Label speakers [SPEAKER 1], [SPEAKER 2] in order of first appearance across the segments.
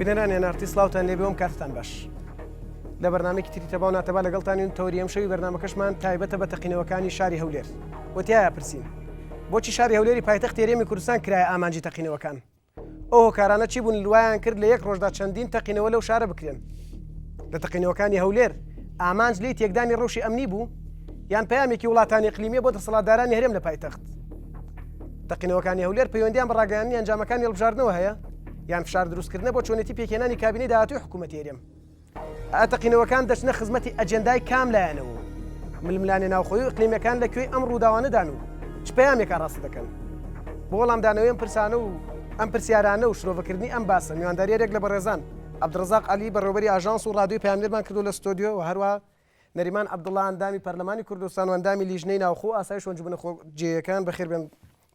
[SPEAKER 1] بینەرانی ئەنارتی سڵاوتان لێبێ ئەم کاتتان باش لە بەرنامەیەکی تری تەبا و ناتەبا لەگەڵتانین تەوەری ئەمشەوی بەرنامەکەشمان تایبەتە بە تەقینەوەکانی شاری هەولێر و تیایا پرسین بۆچی شاری هەولێری پایتەختی هەرێمی کوردستان کرایە ئامانجی تەقینەوەکان ئەو هۆکارانە چی بوون وایان کرد لە یەک ڕۆژدا چەندین تەقینەوە لەو شارە بکرێن؟ لە تەقینەوەکانی هەولێر ئامانج لێی تێکدانی ڕەوشی ئەمنی بوو یان پەیامێکی وڵاتانی ئیقلیمیە بۆ دەسەڵاتدارانی هەرێم لە پایتەخت؟ تەقینەوەکانی هەولێر پەیوەندیان بە ڕاگەیاندنی ئەنجامەکانی هەڵبژاردنەوە هەیە یان فشار دروستکردنە بۆ چۆنێتی پێکهێنانی کابینەی داهاتووی حکوومەتی هەرێم؟ ئایا تەقینەوەکان دەچنە خزمەتی ئەجێندای کام لایەنەوە و ململانێ ناوخۆیی و ئیقلیمیەکان لە کوێی ئەم ڕووداوانەدان و چ پەیامێک ئاڕاستە دەکەن؟ بۆ وەڵامدانەوەی ئەم پرسانە و ئەم پرسیارانە و شرۆڤەکردنی ئەم باسە میواندارییەک لە بەڕێزان عەبدولڕەزاق عەلی بەڕێوەبەری ئاژانس و ڕادیۆی پەیامنێرمان کردووە لە ستۆدیۆ و هەروەها نەریمان عەبدوڵا ئەندامی پەرلەمانی کوردستان و ئەندامی لیژنەی ناوخۆ و ئاسایش و ئەنجومەنە خۆجێیەکان بەخێربێن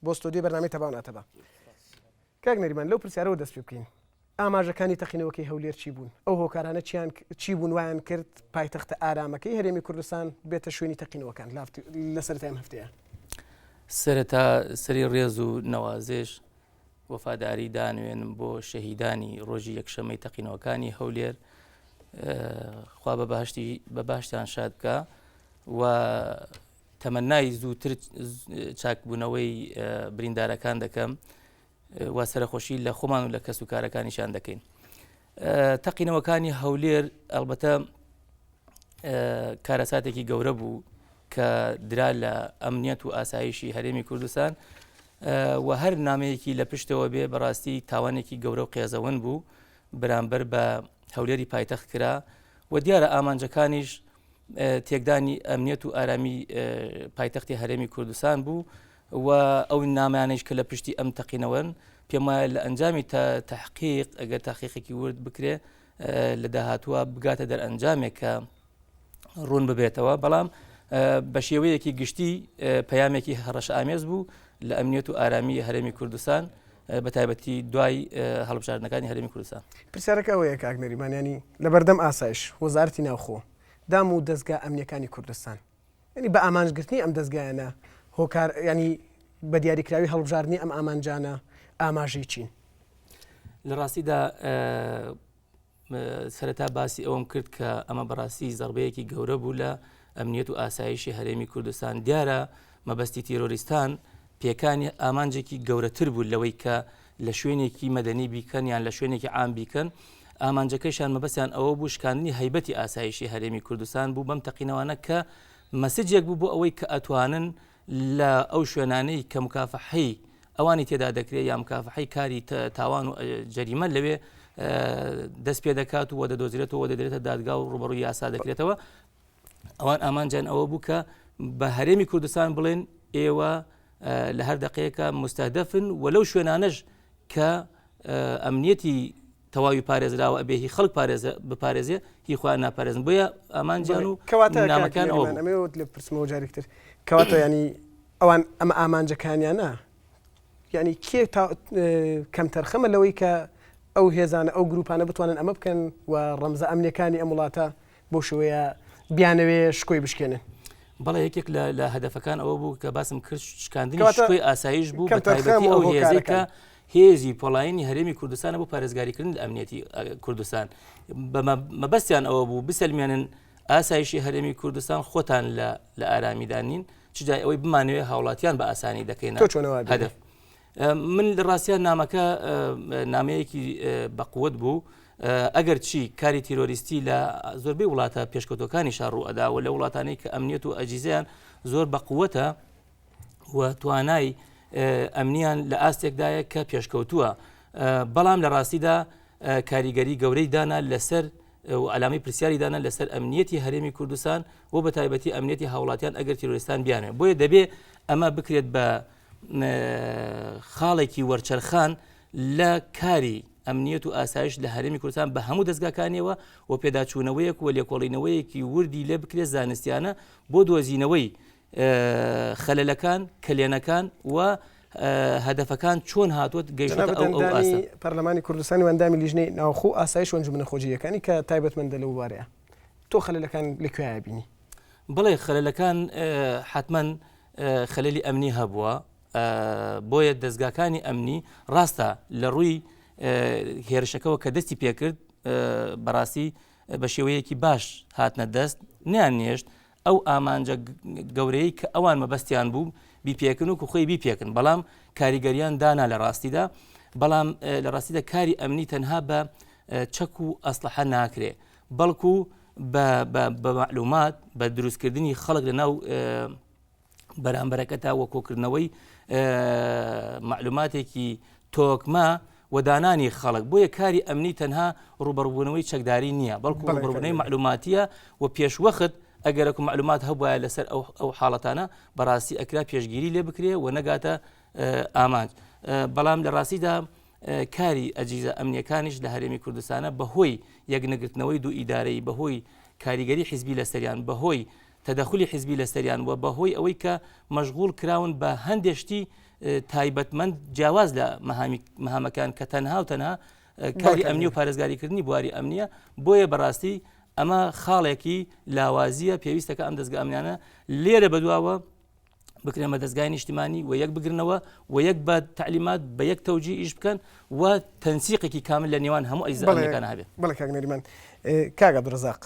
[SPEAKER 1] بۆ ستۆدیۆی بەرنامەی تەبا و ناتەبا. کاک نەریمان لەو پرسیارەوە دەست پێ بکەین ئاماژەکانی تەقینەوەکەی هەولێر چی بوون؟ ئەو هۆکارانە چیان چی بوون وایان کرد پایتەختە ئارامەکەی هەرێمی کوردستان بێتە شوێنی تەقینەوەکان لە سەرەتای ئەم هەفتەیە؟
[SPEAKER 2] سەرەتا سەری ڕێز و نەوازێش وەفاداری دانوێنم بۆ شەهیدانی ڕۆژی یەکشەمەی تەقینەوەکانی هەولێر خوا بە بەهشتی بە باشتان شاد بکە و تەمەنای زووتر چاکبوونەوەی بریندارەکان دەکەم و سەرەخۆشی لە خۆمان و لە کەس و کارەکانیشان دەکەین. تەقینەوەکانی هەولێر ئەلبەتە کارەساتێکی گەورە بوو کە درا لە ئەمنیەت و ئاسایشی هەرێمی کوردستان و هەر نامەیەکی لە پشتەوە بێ بەڕاستی تاوانێکی گەورە و قێزەون بوو بەرامبەر بە هەولێری پایتەخت کرا و دیارە ئامانجەکانیش تێکدانی ئەمنیەت و ئارامی پایتەختی هەرێمی کوردستان بوو و ئەو نامانەیش کە لە پشتی ئەم تەقینەوەن پێم وایە لە ئەنجامی تحقیق ئەگەر تاقیقێکی ورد بکرێ لە داهاتووە بگاتە دەرئەنجامێک کە ڕوون ببێتەوە بەڵام بە شێوەیەکی گشتی پەیامێکی هەڕەش ئامێز بوو لە ئەمنیەت و ئارامی هەرێمی کوردستان بە تایبەتی دوای هەڵبژاردنەکانی هەرێمی کوردستان.
[SPEAKER 1] پرسیارەکە ئەوەیە کاک نەریمان یانی لەبەردەم ئاسایش، وەزارەتی ناوخۆ، دام و دەزگا ئەمنیەکانی کوردستان یانی بە ئامانج گرتنی ئەم دەزگایانە هۆکار یانی بە دیاریکراوی هەڵبژاردنی ئەم ئامانجانە ئاماژەی چین؟
[SPEAKER 2] لە ڕاستیدا سەرەتا باسی ئەوەم کرد کە ئەمە بەڕاستی زەربەیەکی گەورە بوو لە ئەمنیەت و ئاسایشی هەرێمی کوردستان دیارە مەبەستی تیرۆریستان پێکانی ئامانجێکی گەورەتر بوو لەوەی کە لە شوێنێکی مەدەنی بیکەن یان لە شوێنێکی عام بیکەن ئامانجەکەشیان مەبەستیان ئەوە بوو شکاندنی هەیبەتی ئاسایشی هەرێمی کوردستان بوو بەم تەقینەوانە کە مەسجێک بوو بۆ ئەوەی کە ئەتوانن لە ئەو شوێنانەی کە مکافحەی ئەوانی تێدا دەکرێت یا مکافحەی کاری تاوان و جەریمە لەوێ دەست پێ دەکات و دەدۆزرێتەوە دەدرێتە دادگا و ڕوبەڕوو یاسا دەکرێتەوە ئەوان ئامانجیان ئەوە بوو کە بە هەرێمی کوردستان بڵێن ئێوە لە هەر دقەیەکە مستهدفن و لەو شوێنانەش کە ئەمنیەتی تەواوی پارێزراوە ئەبێ هی خەڵک پارێزە بپارێزێ هی خۆیان ناپارێزن بۆیە ئامانجیان و
[SPEAKER 1] کەواتە نامەکان ئەوە بوو. ئەمەوێت لێ بپرسمەوە جارێکتر کەواتە ینی ئەوان ئەمە ئامانجەکانیانە یعنی کێ تا کەمتەرخەمە لەوەی کە ئەو هێزانە ئەو گروپانە بتوانن ئەمە بکەن و ڕەمزە ئەمنیەکانی ئەم وڵاتە بەو شێوەیە بیانەوێ شکۆی بشکێنن.
[SPEAKER 2] بەڵێ یەکێک لە هەدەفەکان ئەوە بوو کە باسم کرد شکاندنی شکۆی ئاسایش بوو بە تایبەتی ئەو هێزەی کە هێزی پۆڵاینی هەرێمی کوردستانە بۆ پارێزگاریکردن لە ئەمنیەتی کوردستان مەبەستیان ئەوە بوو بسەلمێنن ئاسایشی هەرێمی کوردستان خۆتان لە ئارامیدا نین چ جای ئەوەی بمانەوێ هاوڵاتیان بە ئاسانی دەکەین هەدەف من لە ڕاستیا نامەکە نامەیەکی بەقوت بوو ئەگەر چی کاری تیرۆریستی لە زۆربەی وڵاتە پێشکەوتەکانی شار ڕوو ئەدا و لە وڵاتانەی کە ئەمنیەت و ئەجیزیان زۆر بەقوتە و توانای ئەمنیان لە ئاستێکدایە کە پێشکەوتووە بەڵام لە ڕاستیدا کاریگەری گەورەی دانا لەسەر و عەلامەی پرسیاری دانا لەسەر ئەمنیەتی هەرێمی کوردستان و بە تایبەتی ئەمنیەتی هاوڵاتیان ئەگەر تیرۆریستان بیانێ بۆیە دەبێ ئەمە بکرێت بە خاڵێکی وەرچەرخان لە کاری ئەمنیەت و ئاسایش لە هەرێمی کوردستان بە هەموو دەستگاکانیەوە و پێداچوونەوەیەک و لێکۆڵینەوەیەکی وردی لێ بکرێت زانستیانە بۆ دۆزینەوەی خەلەلەکان، کەلێنەکان و هەدەفەکان چۆن هاتووە گەیشتووەتە ئەو ئەو ئاستە.
[SPEAKER 1] پەرلەمانی کوردستان و ئەندامی لیژنەی ناوخۆ و ئاسایش و ئەنجومەنە خۆجێیەکانی کە تایبەتمەندە لەو بوارەیە. تۆ خەلەلەکان لە کوێیا بینی؟
[SPEAKER 2] بەڵێ خەلەلەکان حەتمەن خەلەلی ئەمنی هەبووە، بۆیە دەزگاکانی ئەمنی ڕاستە لە ڕووی. هێرشەکەەوە کە دەستی پێکرد بەڕاستی بە شێوەیەکی باش هاتنە دەست نیان نێشت ئەو ئامانجە گەورەی کە ئەوان مەبەستیان بوو بیپێکن و خۆی بیپێکن بەڵام کاریگەریان دانا لە ڕاستیدا بەڵام لە ڕاستیدا کاری ئەمنی تەنها بە چەک و ئەسلحە ناکرێ بەڵکو بە معلومات بە دروستکردنی خەڵک لە ناو بەرامبەرەکەتا وە کۆکردنەوەی معلوماتێکی تۆکمە و دانانی خەڵک بۆیە کاری ئەمنی تەنها ڕوبەڕبوونەوەی چەکداری نییە بەڵکو ڕوبەڕبوونەوەی معلوماتیە و پێشوەخت ئەگەرەکو معلومات هەبواە لەسەر ئەو ئەو حاڵەتانە بەڕاستی ئەکرا پێشگیری لێ بکرێ و نەگاتە ئامانج بەڵام لە ڕاستیدا کاری ئەجیزە ئەمنیەکانیش لە هەرێمی کوردستانە بەهۆی یەکنەگرتنەوەی دوو ئیدارەی بەهۆی کاریگەری حیزبی لەسەریان بەهۆی تەدەخولی حیزبی لەسەریان و بەهۆی ئەوەی کە مەشغوڵ کراون بە هەندێ شتی تایبەتمەند جیاواز لە مەهامەکان کە تەنها و تەنها کاری ئەمنی و پارێزگاریکردنی بواری ئەمنیە بۆیە بەڕاستی ئەمە خاڵێکی لاوازیە پێویستەکە ئەم دەستگا ئەمنیانە لێرە بەدواوە بکرێن بە دەستگای نیشتیمانی و یەک بگرنەوە و یەک بە تعلیمات بە یەک تەوجی ئیش بکەن و تەنسیقێکی کامل لە نێوان هەموو ئەیزەکان هەبێت.
[SPEAKER 1] بەڵێ کاک نەریمان. کاک عەبدولڕەزاق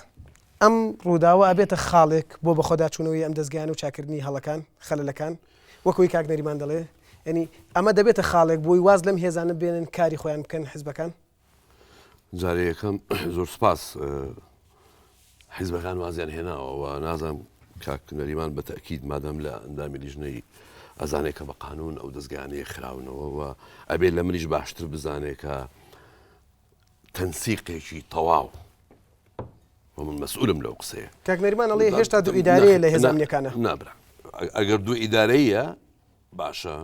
[SPEAKER 1] ئەم ڕووداوە ئەبێتە خاڵێک بۆ بەخۆداچوونەوەی ئەم دەزگایانە و چاکردنی هەڵەکان، خەلەلەکان، وەک ئەوەی کاک نەریمان دەڵێ، یانی ئەمە دەبێتە خاڵێک بۆی واز لەم هێزانە بێنن کاری خۆیان بکەن حزبەکان؟
[SPEAKER 3] جارێ یەکەم زۆر سوپاس حیزبەکان وازیان هێناوە و نازانم کاک نەریمان بە تەئکید مادام لە ئەندامی لیژنەی ئەزانێ کە بە قانون ئەو دەزگایانەیە خراونەوە و ئەبێ لە منیش باشتر بزانێ کە تەنسیقێکی تەواو و من مەسئولم لەو قسەیە.
[SPEAKER 1] کاک نەریمان ئەڵێ هێشتا دوو ئیدارەیە لە هێزە ئەمنیەکانە.
[SPEAKER 3] نا برا ئەگەر دوو ئیدارەیە باشە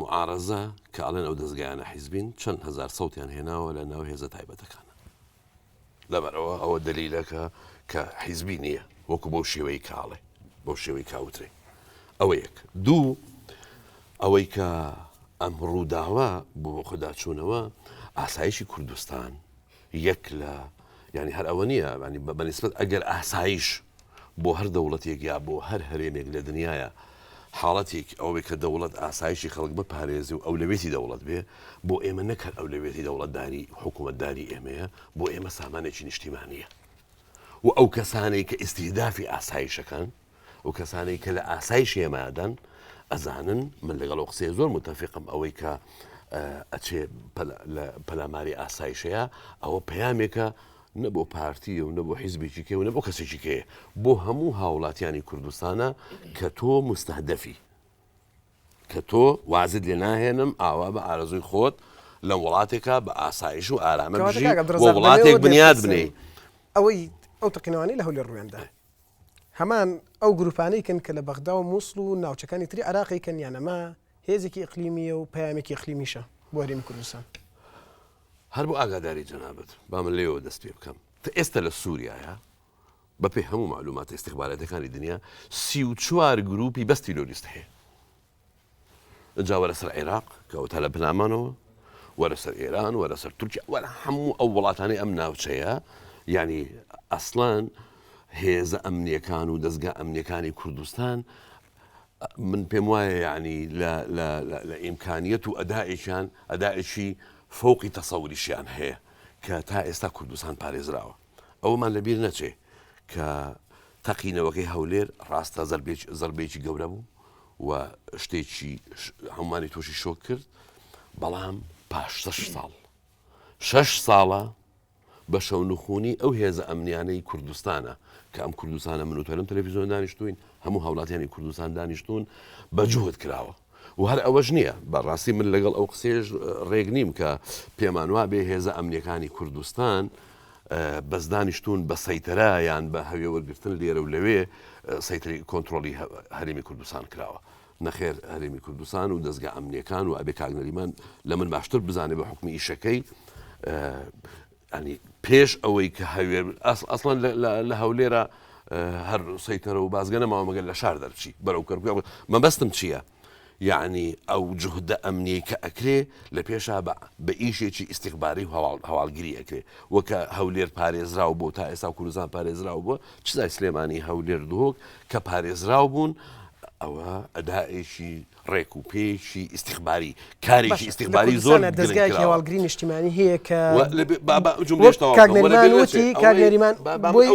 [SPEAKER 3] معارەزە کە ئەڵێن ئەو دەزگایانە حیزبین چەند هەزار سەوتیان هێناوە لە ناو هێزە تایبەتەکانە. لەبەرئەوە ئەوە دەلیلە کە کە حیزبی نییە وەکو بەو شێوەی کاڵێ بەو شێوەی کاوترێ ئەوە یەک دوو ئەوەی کە ئەم ڕووداوە بۆ خودداچوونەوە ئاسایشی کوردستان یەک لە ینی هەر ئەوە نییە ینی بە بەنیسبەت ئەگەر ئاسایش بۆ هەر دەوڵەتێک یا بۆ هەر هەرێمێک لە دنیاە حاڵەتێک ئەوە بێ کە دەوڵەت ئاسایشی خەڵک بپارێزی و ئەولەوێتی دەوڵەت بێ، بۆ ئێمە نەک هەر ئەولەوێتی دەوڵەتداری حکوومەتداری ئێمەیە، بۆ ئێمە سامانێکی نیشتیمانییە و ئەو کەسانەی کە ئیستیهدافی ئاسایشەکەن و کەسانەی کە لە ئاسایشی ئێمەدان ئەزانن من لەگەڵ ئەو قسەیە زۆر متەفقم ئەوەی کە ئەچێ پەلاماری ئاسایشەیە ئەوە پەیامێکە نە بۆ پارتیە و نە بۆ حیزبێکی کێ و نە بۆ کەسێکی کێیە، بۆ هەموو هاوڵاتیانی کوردستانە کە تۆ موستەهدەفی، کە تۆ وازت لێ ناهێنم ئاوا بە ئارەزووی خۆت لە وڵاتێکا بە ئاسایش و ئارامە
[SPEAKER 1] کەواتە
[SPEAKER 3] بژی
[SPEAKER 1] کاک
[SPEAKER 3] و
[SPEAKER 1] عەبدولڕەزاق
[SPEAKER 3] وڵاتێک
[SPEAKER 1] دەمەوێت
[SPEAKER 3] بنیات
[SPEAKER 1] لێت بپرسم
[SPEAKER 3] بنێی.
[SPEAKER 1] ئەوەی ئەو تەقینەوانەی لە هەولێر ڕوویاندا هەمان ئەو گروپانەی کەن کە لە بەغدا و موسڵ و ناوچەکانی تری عێراقی کەن یان ئەمە هێزێکی ئیقلیمییە و پەیامێکی ئیقلیمیشە بۆ هەرێمی کوردستان؟
[SPEAKER 3] هەر بۆ ئاگاداری جەنابت با من لێوە دەست پێ بکەم تە ئێستا لە سووریایە بەپێی هەموو معلوماتە ئیستیخباراتەکانی دنیا 34 گروپی بەس تیرۆریست هەیە ئەجا وەرە سەر عێراق کە ئەوتا لە بنامانەوە وەرە سەر ئێران وەرە سەر تورکیا وەرە هەموو ئەو وڵاتانەی ئەم ناوچەیە یعنی ئەسڵەن هێزە ئەمنیەکان و دەستگا ئەمنیەکانی کوردستان من پێم وایە یعنی لە ئیمکانیەت و ئەدائێکیان ئەدائێکی فەوقی تەسەوریشیان هەیە کە تا ئێستا کوردستان پارێزراوە ئەوەمان لەبیر نەچێ کە تەقینەوەکەی هەولێر ڕاستە زەربێکی گەورە بوو و شتێکی هەمووانی تووشی شۆک کرد بەڵام پاش شش ساڵ شش ساڵە بە شەونخونی ئەو هێزە ئەمنیانەی کوردستانە کە ئەم کوردستانە من و تۆ لەم تەلەفیزیۆن دانیشتوین هەموو هاوڵاتیانی کوردستان دانیشتون بە جوهد کراوە و هەر ئەوەش نییە بەڕاستی من لەگەڵ ئەو قسەیەش ڕێک نیم کە پێمان وابێ هێزە ئەمنیەکانی کوردستان بەس دانیشتون بە سەیتەرە یان بە هەوێ وەرگتن لێرە و لەوێ سەیتەری کۆنترۆڵی هەرێمی کوردستان کراوە نەخێر هەرێمی کوردستان و دەزگا ئەمنیەکان و ئەبێ کاک نەریمان لە من باشتر بزانێ بە حکومی ئیشەکەی ئەنی پێش ئەوەی کە هەوێر ئەسڵەن لە هەولێرە هەر سەیتەرە و بازگە نەماوە مەگەر لە شار دەرچی بەرەو کەرکوک مەبەستم چییە؟ یعنی ئەو جوهدە ئەمنیەی کە ئەکرێ لە پێشا بە بە ئیشێکی ئیستیخباری و هەواڵ هەواڵگری ئەکرێ وەکە هەولێر پارێزراو بۆ تا ئێستا کوردستان پارێزراو بووە چزای سلێمانی هەولێر دهۆک کە پارێزراو بوون. ئەوە ئەدائێکی ڕێک و پێکی ئیستیخباری کارێکی ئیستیخباری زۆر
[SPEAKER 1] دەزگایەکی هەواڵگری نیشتیمانی هەیە کە کاک نەریمان وتی کاک نەریمان بۆی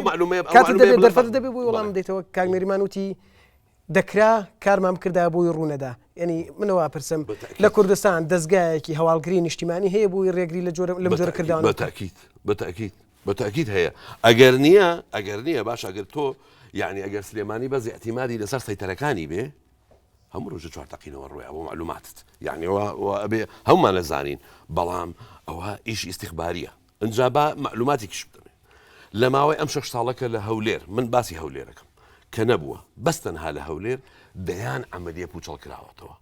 [SPEAKER 1] کاتت دەبێت دەرفەت دەبێت بۆی وەڵام بدەیتەوە کاک نەریمان وتی دەکرا کارمان بکردا بۆی ڕوونەدا یعنی منەوە پرسم لە کوردستان دەزگایەکی هەواڵگری نیشتیمانی هەیە بۆی ڕێگری لە جۆرە لەم جۆرە کردەوە
[SPEAKER 3] بەتاکیت بەتاکیت بەتاکیت هەیە ئەگەر نییە ئەگەر نییە باش ئەگەر تۆ یعنی ئەگەر سلێمانی بەس اعتیمادی لەسەر سەیتەرەکانی بێ هەموو ڕۆژە چوار تەقینەوە ڕوویا بۆ معلوماتت یعنی ئەبێ هەمومان لە زانین بەڵام ئەوە ئیش ئیستیخباریە ئەجا با معلوماتێکیش بدەمێ لە ماوەی ئەم شەش ساڵە کە لە هەولێر من باسی هەولێرەکەم کە نەبووە بەس تەنها لە هەولێر دەیان عملیە پوچەڵ کراوەتەوە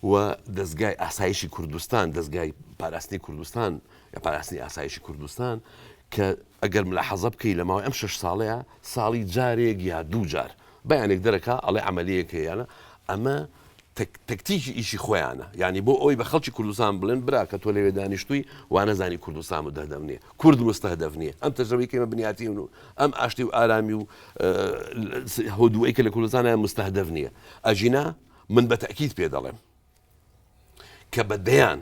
[SPEAKER 3] و دەزگای ئاسایشی کوردستان، دەزگای پاراستنی کوردستان یا پاراستنی ئاسایشی کوردستان کە ئەگەر ملاحەزە بکەی لە ماوەی ئەم شەش ساڵەیە ساڵی جارێک یا دوو جار بەیانێک دەرەکا ئەڵێ عەمەلیەک هەیە یانە ئەمە تەکتیکی ئیشی خۆیانە یعنی بۆ ئەوی بە خەڵکی کوردستان بڵێن برا کە تۆ لەوێ دانیشتووی وانەزانی کوردستان مستهدف نییە کورد مستهدف نییە ئەم تەجربەی کە ئێمە بنیاتی و ئەم ئاشتی و ئارامی و هدوئەی کە لە کوردستانە مستهدف نییە ئەژینا من بە تەئکید پێ دەڵێم کە بە دەیان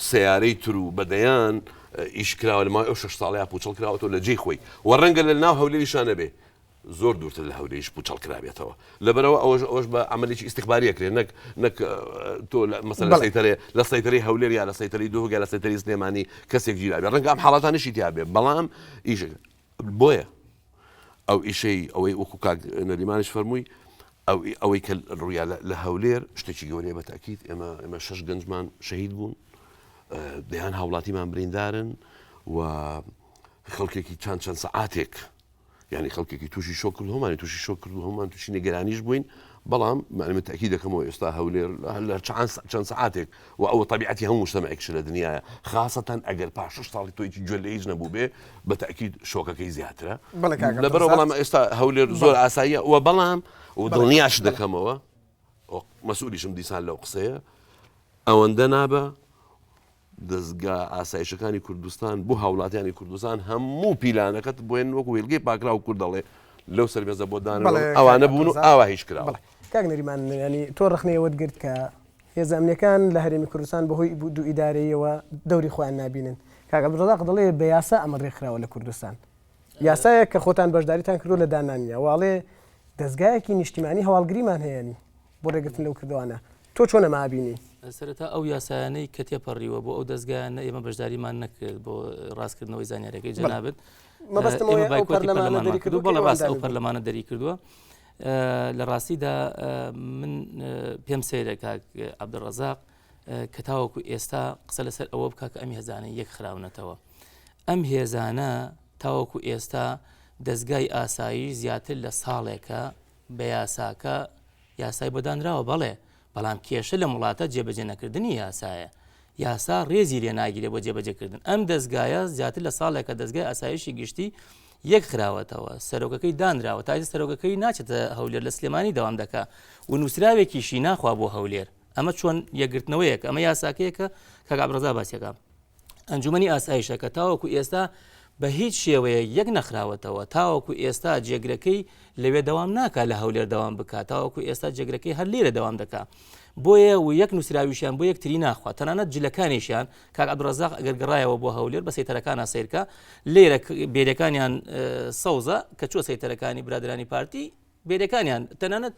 [SPEAKER 3] سەیارەی تر و بە دەیان ئیش کراوە لە ماوەی ئەو شەش ساڵەیە پوچەڵ کراوەتەوە لە جێی خۆی و ڕەنگە لە ناو هەولێریشا نەبێ زۆر دوورتر لە هەولێریش پوچەڵ کرابێتەوە لەبەرەوە ئەوەش ئەوەش بە عملیکی ئیستیخباری ئەکرێ نەک نەک تۆ مەسەلەن لە سەیتەرێ لە سەیتەرەی هەولێر یا لە سەیتەرەی دهۆک یا لە سەیتەرەی سلێمانی کەسێک گیرابێ ڕەنگە ئەم حاڵاتانەشی تیا بێ بەڵام ئیش بۆیە ئەو ئیشەی ئەوەی وەکو کاک نەریمانیش فەرمووی ئەو ئەوەی کە ڕوویا لە هەولێر شتێکی گەورەیە بە تاکیت ئێمە ئێمە شەش گەنجمان شەهید بوون دەیان هاوڵاتیمان بریندارن و خەڵکێکی چەند چەند سەعاتێک یعنی خەڵکێکی تووشی شۆک کرد هەمانی تووشی شۆک کرد و هەمومان تووشی نیگەرانیش بووین بەڵام من تاکی دەکەمەوە ئێستا هەولێر لە چەند سەعاتێک و ئەوە تەبیعەتی هەموو مجتەمعێکشە لە دنیایە خاسەتەن ئەگەر پاش شەش ساڵی تۆ هیچ گوێت لە هیچ نەبووبێ بە تەئکید شۆکەکەی زیاترە
[SPEAKER 1] بەڵێ کاک
[SPEAKER 3] لەبەرەوە
[SPEAKER 1] عەبدولرەزاق.
[SPEAKER 3] بەڵام ئێستا هەولێر زۆر ئاساییە و بەڵام و
[SPEAKER 1] بەڵێ
[SPEAKER 3] دڵنیاش
[SPEAKER 1] بەڵێ.
[SPEAKER 3] دەکەمەوە و مەسئولیشم دیسان لەو قسەیە ئەوەندە نابە دەزگا ئاسایشەکانی کوردستان بۆ هاوڵاتیانی کوردستان هەموو پیلانەکەت بۆێن وەکو هێلگەی پاکراو کورد دەڵێ لەو سەرمێزە بۆ دانەوە
[SPEAKER 1] بەڵێ کاک
[SPEAKER 3] ئەوانە بوون و
[SPEAKER 1] عەبدولرەزاق.
[SPEAKER 3] ئاوا هیچ کراوە.
[SPEAKER 1] بەڵێ کاک نەریمان یانی تۆ ڕەخنەی ئەوەت گرت کە هێزە ئەمنیەکان لە هەرێمی کوردستان بەهۆی دوو ئیدارەییەوە دەوری خۆیان نابینن. کاک عەبدولڕەزاق دەڵێ بە یاسا ئەمە رێکخراوە لە کوردستان. یاسایەک کە خۆتان بەشداریتان کردووە لە دانانیا و ئەڵێ دەزگایەکی نیشتیمانی هەواڵگریمان هەیە بۆ رێگرتن لەو کردەوانە. تۆ چۆن ئەمە ئەبینی؟
[SPEAKER 2] سەرەتا ئەو یاسایانەی کە تێپەڕیوە بۆ ئەو دەزگایانە ئێمە بەشداریمان نەکرد بۆ ڕاستکردنەوەی زانیاریەکەی جەنابت.
[SPEAKER 1] مەبەستم ئەوەیە
[SPEAKER 2] ئێمە
[SPEAKER 1] ئەو
[SPEAKER 2] بایکۆتی
[SPEAKER 1] پەرلەمانە
[SPEAKER 2] پەرلەمانمان
[SPEAKER 1] دەریکردووە
[SPEAKER 2] کردووە
[SPEAKER 1] کە
[SPEAKER 2] بەڵێ
[SPEAKER 1] ئێوە
[SPEAKER 2] ڕاستە ئەو
[SPEAKER 1] ئەندامی بوون.
[SPEAKER 2] پەرلەمانە دەریکردووە. لە ڕاستیدا من پێم سەیرە کاک عەبدولڕەزاق کە تاوەکو ئێستا قسە لەسەر ئەوە بکە کە ئەم هێزانە یەک خراونەتەوە ئەم هێزانە تاوەکو ئێستا دەستگای ئاسایی زیاتر لە ساڵێکە بە یاساکە یاسای بۆ دانراوە بەڵێ بەڵام کێشە لەم وڵاتە جێبەجێ نەکردنی یاسایە. یاسا ڕێزی لێ ناگیرێ بۆ جێبەجێکردن. ئەم دەزگایە زیاتر لە ساڵێکە دەزگای ئاسایشی گشتی یەک خراوەتەوە، سەرۆکەکەی دانراوە، تا ئێستا سەرۆکەکەی ناچێتە هەولێر لە سلێمانی دەوام دەکا و نووسراوێکیشی ناخوا بۆ هەولێر. ئەمە چۆن یەکگرتنەوەیەکە؟ ئەمە یاساکەیەکە کاک عەبدولڕەزا باسیەکە. ئەنجومەنی ئاسایشە کە تاوەکو ئێستا بە هیچ شێوەیەک یەک نەخراوەتەوە تاوەکو ئێستا جێگرەکەی لەوێ دەوام ناکا لە هەولێر دەوام بکات تاوەکو ئێستا جێگرەکەی هەر لێرە دەوام دەکا بۆیە و یەک نووسراویشیان بۆ یەکتری ناخوا تەنانەت جلەکانیشیان کاک عەبدولڕەزاق ئەگەر گەڕایەوە بۆ هەولێر بە سەیتەرەکانە سەیرکە لێرە بێرەکانیان سەوزە کە چوە سەیتەرەکانی برادرانی پارتی بێریەکانیان تەنانەت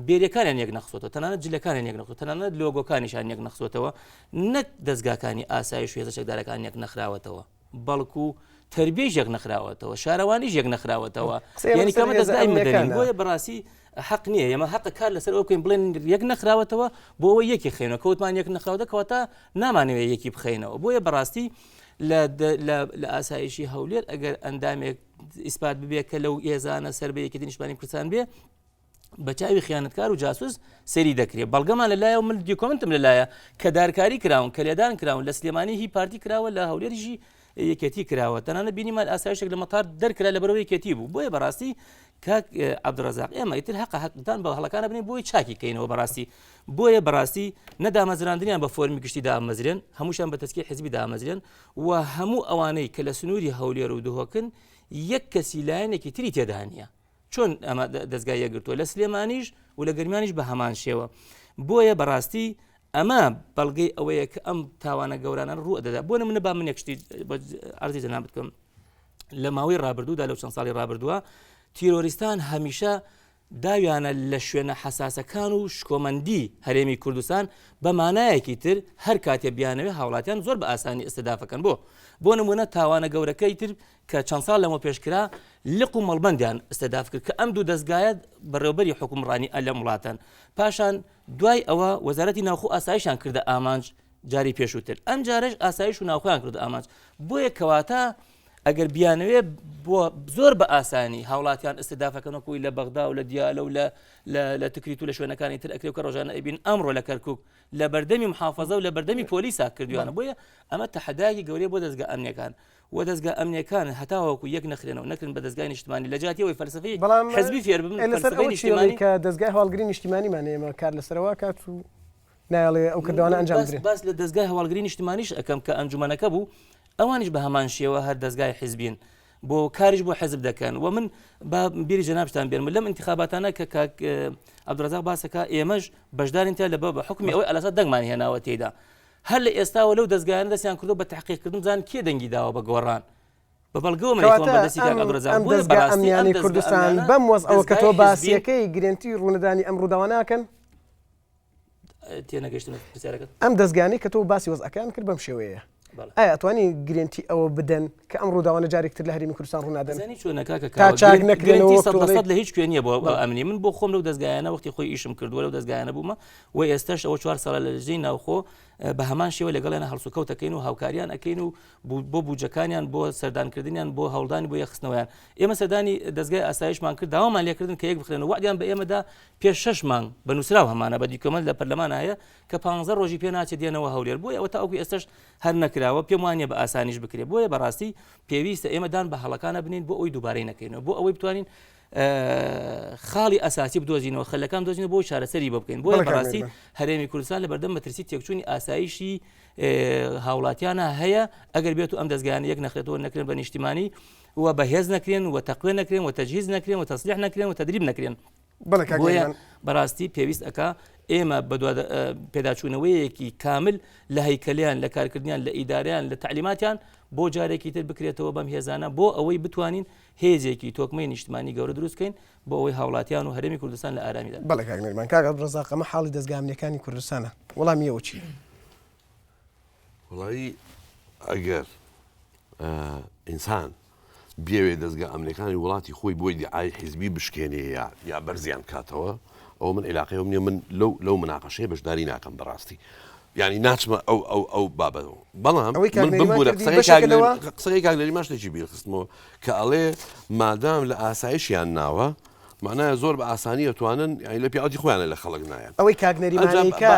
[SPEAKER 2] بێریەکانیان یەک نەخسۆتەوە تەنانەت جلەکانیان یەک نەخسۆتەوە تەنانەت لۆگۆکانیشان یەک نەخسۆتەوە نەک دەستگاکانی ئاسایش و هێزە چەکدارەکان یەک نەخراوەتەوە بەڵکو تربیەش یەک نەخراوەتەوە شارەوانیش یەک نەخراوەتەوە یعنی کەمە دەستگای مەدەنین بۆیە بەڕاستی حەق نییە ئێمە حەقە کار لەسەر ئەو بکەین بڵێن یەک نەخراوەتەوە بۆ ئەوەی یەکی خەینەوە کەوتمان یەک نەخراوەتە کەواتە نامانەوێت یەکی بخەینەوە بۆیە بەڕاستی لە ئاسایشی هەولێر ئەگەر ئەندامێک ئیسپات ببێ کە لەو هێزانە سەر بە یەکێتی نیشتمانی کوردستان بێ بە چاوی خیانەتکار و جاسوس سەری دەکرێت بەڵگەمان لەلایە و من دیکۆمنتم لەلایە کە دارکاری کراون کە لێدان کراون لە سلێمانی هی پارتی کراوە لە هەولێریشی یەکێتی کراوە تەنانە بینیمان ئاسایشێک لە مەتار دەرکرا لە بەرەوە یەکێتی بوو بۆیە بەڕاستی کاک عەبدولڕەزاق ئێمە ئیتر هەقە هەقدان بە هەڵەکانە بنین بۆی چاکی کەینەوە بەڕاستی بۆیە بەڕاستی نەدامەزراندنیان بە فۆرمی گشتی دامەزرێن هەمووشیان بە تەسکی حزبی دامەزرێن و هەموو ئەوانەی کە لە سنووری هەولێر و دهۆکن یەک کەسی لایەنێکی تری تێدا نییە چۆن ئەمە دەستگای یەکگرتووە لە سلێمانیش و لە گەرمیانیش بە هەمان شێوە. بۆیە بەڕاستی ئەمە بەڵگەی ئەوەیە کە ئەم تاوانە گەورانە ڕوو دەدا. بۆ نمونە با من یەک شتی عەرزی جەنابت بکەم. لە ماوەی ڕابردوودا لەو چەند ساڵی ڕابردووە تیرۆریستان هەمیشە داویانە لە شوێنە حەساسەکان و شکۆمەندی هەرێمی کوردستان بە مانایەکی تر هەر کاتێ بیانەوێ هاوڵاتیان زۆر بە ئاسانی ئیستدافەکەن بۆ بۆ نمونە تاوانە گەورەکەی تر کە چەند ساڵ لەمە پێش کرا لق و مەڵبەندیان ئیستداف کرد کە ئەم دوو دەزگایە بەڕێوبەری حکومڕانی لەم وڵاتەن پاشان دوای ئەوە وەزارەتی ناوخۆ ئاسایشان کردە ئامانج جاری پێشووتر ئەم جارش ئاسایش و ناوخۆیان کردە ئامانج بۆیە کەواتە ئەگەر بیانەوێ بۆ زۆر بە ئاسانی هاوڵاتیان ئستدافەکەن وەکوی لە بەغدا و لە دیالە و لە لە تکریت و لە شوێنەکانی تر ئەکرێ کە ڕۆژانە ئەبین ئەمڕۆ لە کەرکک لە بەردەمی محافظە و لە بەردەمی پۆلیسا کردویانە بۆیە ئەمە تەحەدایەکی گەورەیە بۆ دەزگا ئەمنیەکان و دەزگا ئەمنیەکان هەتاوەکو یەک نەخرێنەوە نەکرن بە دەزگای نیشتمانی لە جیاتی ئەوەی فەلسەفەی
[SPEAKER 1] بەڵام
[SPEAKER 2] حزبی فێر ببن
[SPEAKER 1] لەسەر
[SPEAKER 2] فەلسەفەی
[SPEAKER 1] ئەوە چی
[SPEAKER 2] نیشتیمانی
[SPEAKER 1] کە دەزگای هەواڵگری نیشتیمانیمان ئێمە کار لەسەرەوە کات و نایەڵێ ئەو کردەوانە ئەنجام
[SPEAKER 2] باس
[SPEAKER 1] بدرێن.
[SPEAKER 2] باس لە دەزگای هەواڵگری نیشتمانیش ئەکەم کە ئەنجومەنەکە بوو ئەوانیش بە هەمان شێوە هەر دەزگای حیزبین بۆ کاریش بۆ حزب دەکەن و من با بیری جەنابتان بێنم لەم انتخاباتانە کە کاک عەبدولڕەزاق باسەکە ئێمەش بەشدارین تیا لە بە حکومی ئەوەی ئەلاسا دەنگمان هێناوە تێیدا هەر لە ئێستاوە لەو دەزگایانە دەستیان کردو بە تحقیقکردن بزان کێ دەنگی داوە بە گۆڕان بە بەڵگەوە من
[SPEAKER 1] کەواتە
[SPEAKER 2] بە دەستی کاک
[SPEAKER 1] ئەم
[SPEAKER 2] عەبدولڕەزاق
[SPEAKER 1] ئەم
[SPEAKER 2] بۆیە
[SPEAKER 1] دەزگا
[SPEAKER 2] بەڕاستی ئەم
[SPEAKER 1] ئەمنیانەی
[SPEAKER 2] دەزگا
[SPEAKER 1] کوردستان
[SPEAKER 2] ئەمنیانە
[SPEAKER 1] بەم وەزعەوە کە
[SPEAKER 2] دەزگای
[SPEAKER 1] تۆ
[SPEAKER 2] حزبین
[SPEAKER 1] باسیەکەی گرێنتی ڕوونەدانی ئەم ڕووداوە ناکەن؟
[SPEAKER 2] تێنەگەیشتم لە پرسیارەکەت.
[SPEAKER 1] ئەم دەزگایانەی کە تۆ باسی وەزعەکەیان کرد بەم شێوەیەیە.
[SPEAKER 2] بەڵێ.
[SPEAKER 1] ئایا ئەتوانی گرێنتی ئەوە بدەن کە ئەم ڕووداوانە جارێکی تر لە هەرێمی کوردستان ڕوونادەن؟
[SPEAKER 2] ئەزانی چۆنە کاکە
[SPEAKER 1] تا
[SPEAKER 2] کاوە،
[SPEAKER 1] چاک
[SPEAKER 2] گرێنتی
[SPEAKER 1] نەکرێنەوە وەک
[SPEAKER 2] سەد لە
[SPEAKER 1] تۆڵەی
[SPEAKER 2] سەد لە هیچ کوێ نییە بۆ
[SPEAKER 1] بەڵێ.
[SPEAKER 2] ئەمنی. من بۆ خۆم لەو دەزگایانە وەختی خۆی ئیشم کردووە لەو دەزگایانە بوومە و ئێستاش ئەوە چوار ساڵە لە لجنەی ناوخۆ بە هەمان شێوە لەگەڵیان هەڵسوکەوت ئەکەین و هاوکاریان ئەکەین و بۆ بودجەکانیان بۆ سەردانکردنیان بۆ هەوڵدانی بۆ یەکخستنەوەیان. ئێمە سەردانی دەزگای ئاسایشمان کرد داوامان لێکردن کە یەک بخرێنەوە وەعدیان بە ئێمە دا پێش شەش مانگ بە نووسراو هەمانە بە document لە پەرلەمان هەیە کە پانزە ڕۆژی پێ ناچێت دێنەوە هەولێر بۆیە ئەوە تاوەکو ئێستاش هەر نەکراوە پێم وانیە بە ئاسانیش بکرێت بۆیە بەڕاستی پێویستە ئێمە دان بە هەڵەکانە بنین بۆ ئەوی دووبارەی نەکەینەوە بۆ ئەوەی بتوانین خاڵی ئەساسی بدۆزینەوە خەلەکان دۆزینەوە بۆ چارەسەری بۆ بکەین بۆیە بەڕاستی هەرێمی کوردستان لە بەردەم مەترسی تێکچوونی ئاسایشی هاوڵاتیانە هەیە ئەگەر بێت و ئەم دەستگایانە یەک نەخرێتەوە نەکرێن بە نیشتیمانی و بەهێز نەکرێن و تەقوێ نەکرێن و تەجهیز نەکرێن و تەسلیح نەکرێن و تەدریب نەکرێن.
[SPEAKER 1] بەڵێ کاک
[SPEAKER 2] بۆیە
[SPEAKER 1] نەریمان.
[SPEAKER 2] بەڕاستی پێویست ئەکا ئێمە بەدوا پێداچوونەوەیەکی کامل لە هەیکەلیان لە کارکردنیان لە ئیدارەیان لە تەعلیماتیان بۆ جارێکی تر بکرێتەوە بەم هێزانە بۆ ئەوەی بتوانین هێزێکی تۆکمەی نیشتمانی گەورە دروست بکەین بۆ ئەوەی هاوڵاتیان و هەرێمی کوردستان لە ئارامیدا بن.
[SPEAKER 1] بەڵێ کاک نەریمان. کاک عەبدولڕەزاق ئەمە حاڵی دەزگا ئەمنیەکانی کوردستانە وەڵامی ئەوە چیە؟
[SPEAKER 3] وەڵایی ئەگەر ئینسان بیەوێ دەزگا ئەمنیەکانی وڵاتی خۆی بۆی دیعای حیزبی بشکێنێ یا یا بەرزیان بکاتەوە ئەوە من عیلاقەیەم نییە من لەو لەو مناقەشەیە بەشداری ناکەم بەڕاستی یعنی ناچمە ئەو ئەو ئەو بابەتەوە بەڵام
[SPEAKER 1] ئەوەی کاک
[SPEAKER 3] من
[SPEAKER 1] نەریمان
[SPEAKER 3] بمبورە
[SPEAKER 1] کردی
[SPEAKER 3] قسەکەی
[SPEAKER 1] بەشێکە
[SPEAKER 3] کاک
[SPEAKER 1] لەوە؟
[SPEAKER 3] نەری- قسەکەی کاک نەریمان شتێکی بیرخستمەوە کە ئەڵێ مادام لە ئاسایشیان ناوە معنایە زۆر بە ئاسانی ئەتوانن یعنی لە پیاوەتی خۆیانە لە خەڵک نایەن
[SPEAKER 1] ئەوەی کاک نەریمانی کە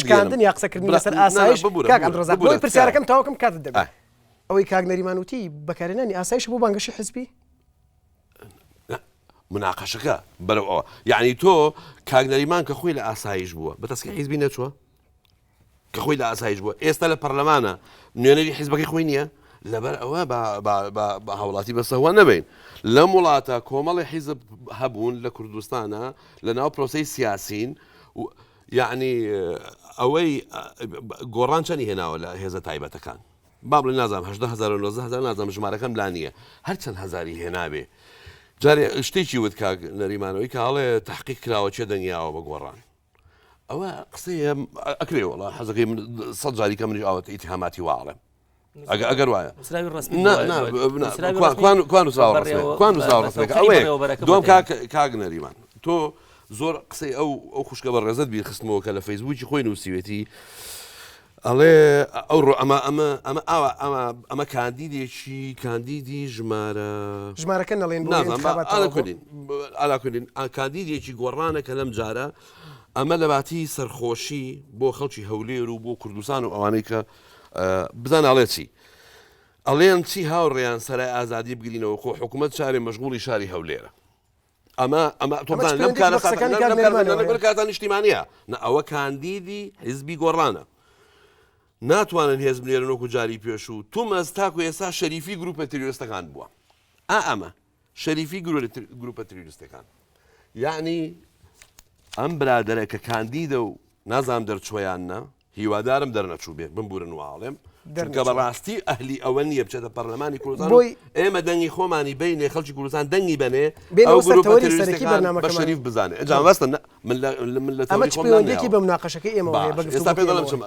[SPEAKER 1] شکاندن یا قسەکردن لەسەر ئاسایش کاک عەبدولڕەزاق بۆی پرسیارەکەم تەواوکەم کاتت دەبێت ئەوەی کاک نەریمان وتی بەکارهێنانی ئاسایش بۆ بانگەشەی حزبی
[SPEAKER 3] مناقەشەکە بەرەو ئەوە یعنی تۆ کاک نەریمان کە خۆی لە ئاسایش بووە بە تەسکی حیزبی نەچووە کە خۆی لە ئاسایش بووە ئێستا لە پەرلەمانە نوێنەری حیزبەکەی خۆی نییە لەبەر ئەوە بە هاوڵاتی بەسەوە نەبین لەم وڵاتە کۆمەڵی حیزب هەبوون لە کوردستانە لە ناو پرۆسی سیاسین یعنی ئەوەی گۆڕان چەنی هێناوە لە هێزە تایبەتەکان با بڵێ نازانم هەدە هزار و نۆزدە هزار نازانم ژمارەکەم لا نییە هەرچەند هزاری هێنابێ جارێ شتێکی وت کاک نەریمانەوەی کاڵێ تحقیق کراوە چێ دەنگیاوە بە گۆڕان ئەوە قسەیە ئەکرێ وڵا حەزەکەی من سەد جاری کە منیش ئاوەتە ئیتهاماتی وا ئەڵێم ئەگە ئەگەر وایە
[SPEAKER 2] نووسراوی ڕەسمی
[SPEAKER 3] نا
[SPEAKER 2] بووە،
[SPEAKER 3] نا
[SPEAKER 2] نووسراوی
[SPEAKER 3] کوان
[SPEAKER 2] ڕەسمی
[SPEAKER 3] کوان کوان نووسراوە ڕەسمیە
[SPEAKER 2] بەڕێوە-
[SPEAKER 3] کوان
[SPEAKER 2] بە-
[SPEAKER 3] نووسراوە
[SPEAKER 2] بە
[SPEAKER 3] ڕەسمیەکە
[SPEAKER 2] تەوقیعی
[SPEAKER 3] ئەوەیە
[SPEAKER 2] بەڕێوەبەرەکە
[SPEAKER 3] دووەم
[SPEAKER 2] بۆ
[SPEAKER 3] کاک کاک نەریمان تۆ زۆر قسەی ئەو ئەو خوشکە بە ڕێزت بیرخستمەوە کە لە فەیسبووکی خۆی نووسیوێتی ئەڵێ ئەو ڕۆ ئەمە ئەمە ئەمە ئاوا ئەمە ئەمە کاندیدێکی کاندیدی ژمارە
[SPEAKER 1] ژمارەکە نەڵێن بۆ
[SPEAKER 3] نازانم
[SPEAKER 1] ئینتخابات
[SPEAKER 3] ئالا
[SPEAKER 1] تەواو بوو.
[SPEAKER 3] کوردین ئالا کوردین کاندیدێکی گۆڕانە کە لەم جارە ئەمە لە باتی سەرخۆشی بۆ خەڵکی هەولێر و بۆ کوردستان و ئەوانەی کە بزانە ئەڵێ چی ئەڵێن چی هاوڕێیان سەرای ئازادی بگرینەوە خۆ حکوومەت شارێ مەشغوڵی شاری هەولێرە ئەمە ئەمە تۆ
[SPEAKER 1] ئەمە چ
[SPEAKER 3] بزانە لەم
[SPEAKER 1] پەیوەندییەکی بە
[SPEAKER 3] کارە
[SPEAKER 1] قسەکانی کاک نەریمانەوە هەیە؟
[SPEAKER 3] کاتان نیشتیمانیە نە ئەوە کاندیدی حیزبی گۆڕانە ناتوانن هێز بنێرن وەکو جاری پێشوو تومەز تاکو ئێستا شەریفی گروپە تیرۆریستەکان بووە ئا ئەمە شەریفی گروپە تیرۆریستەکان یعنی. ئەم برادەرە کە کاندیدە و نازانم دەرچووە یان نا، هیوادارم دەرنەچووبێ، بمبورن وا ئەڵێم، چونکە بەڕاستی ئەهلی ئەوە نییە بچێتە پەرلەمانی کوردستان و ئێمە دەنگی خۆمانی بینێ، خەڵکی کوردستان دەنگی بەنێ، ئەو گروپە تیرۆریستەکان بە شەریف بزانێ. ئینجا مەبەستم نا، من لە من لە تەوەری خۆم نانێیەوە.
[SPEAKER 1] بە مناقەشەکەی ئێمەوە هەیە، بە
[SPEAKER 3] باش، ئێستا پێت دەڵێم چم،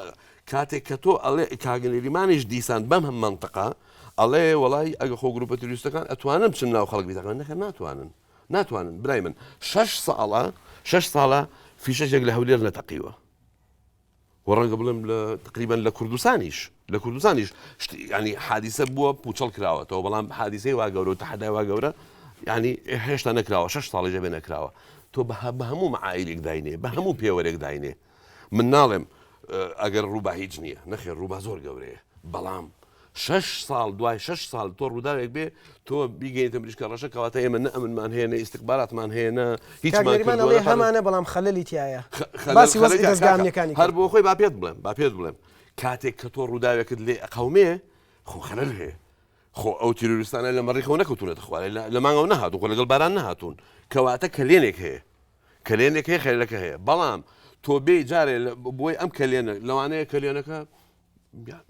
[SPEAKER 3] کاتێک کە تۆ ئەڵێ کاک نەریمانیش دیسان بەم هەم مەنتقە ئەڵێ وەڵای ئەگە خۆ گروپە تیرۆریستەکان ئەتوانن بچن ناو خەڵک بیتەقێنن، نەخێر ناتوانن. ناتوانن برای من شەش ساڵە شەش ساڵە فیشەکێک لە هەولێر نەتەقیوە و ڕەنگە بڵێم لە تقریبان لە کوردستانیش لە کوردستانیش ینی حادیسە بووە پوچەڵ کراوەتەوە بەڵام حادیسەی وا گەورە و تەحەدای وا گەورە ینی هێشتا نەکراوە شەش ساڵی جەبێ نەکراوە تۆ بە هەموو معایلێک داینێ بە هەموو پێوەرێک داینێ من ناڵێم ئەگەر ڕووبا هیچ نییە نەخێر ڕووبا زۆر گەورەیە بەڵام شش ساڵ دوای شش ساڵ تۆ ڕووداوێک بێ تۆ بیگەیتە مریشکە ڕەشە کەواتە ئێمە نە ئەمنمان هەیە نە ئیستیخباراتمان هەیە نە هیچمان
[SPEAKER 1] هەمانە بەڵام خەلەلی تایە باسی وەزعی دەزگا ئەمنیەکانی
[SPEAKER 3] هەر بۆ خۆی با پێت بڵێم با پێت بڵێم کاتێک کە تۆ ڕووداوێکت لێ ئەقەومێ خۆ خەلەل هەیە خۆ ئەو تیرۆریستانە لە مەڕیخەوە نەکەوتونەتە خوارێ لە مانگەوە نەهاتوون خۆ لەگەڵ باران نەهاتوون کەواتە کەلێنێک هەیە کەلێنێک هەیە خەلەلەکە هەیە بەڵام تۆ بێی جارێ بۆی ئەم کەلێنە لەوانەیە کەلێنەکە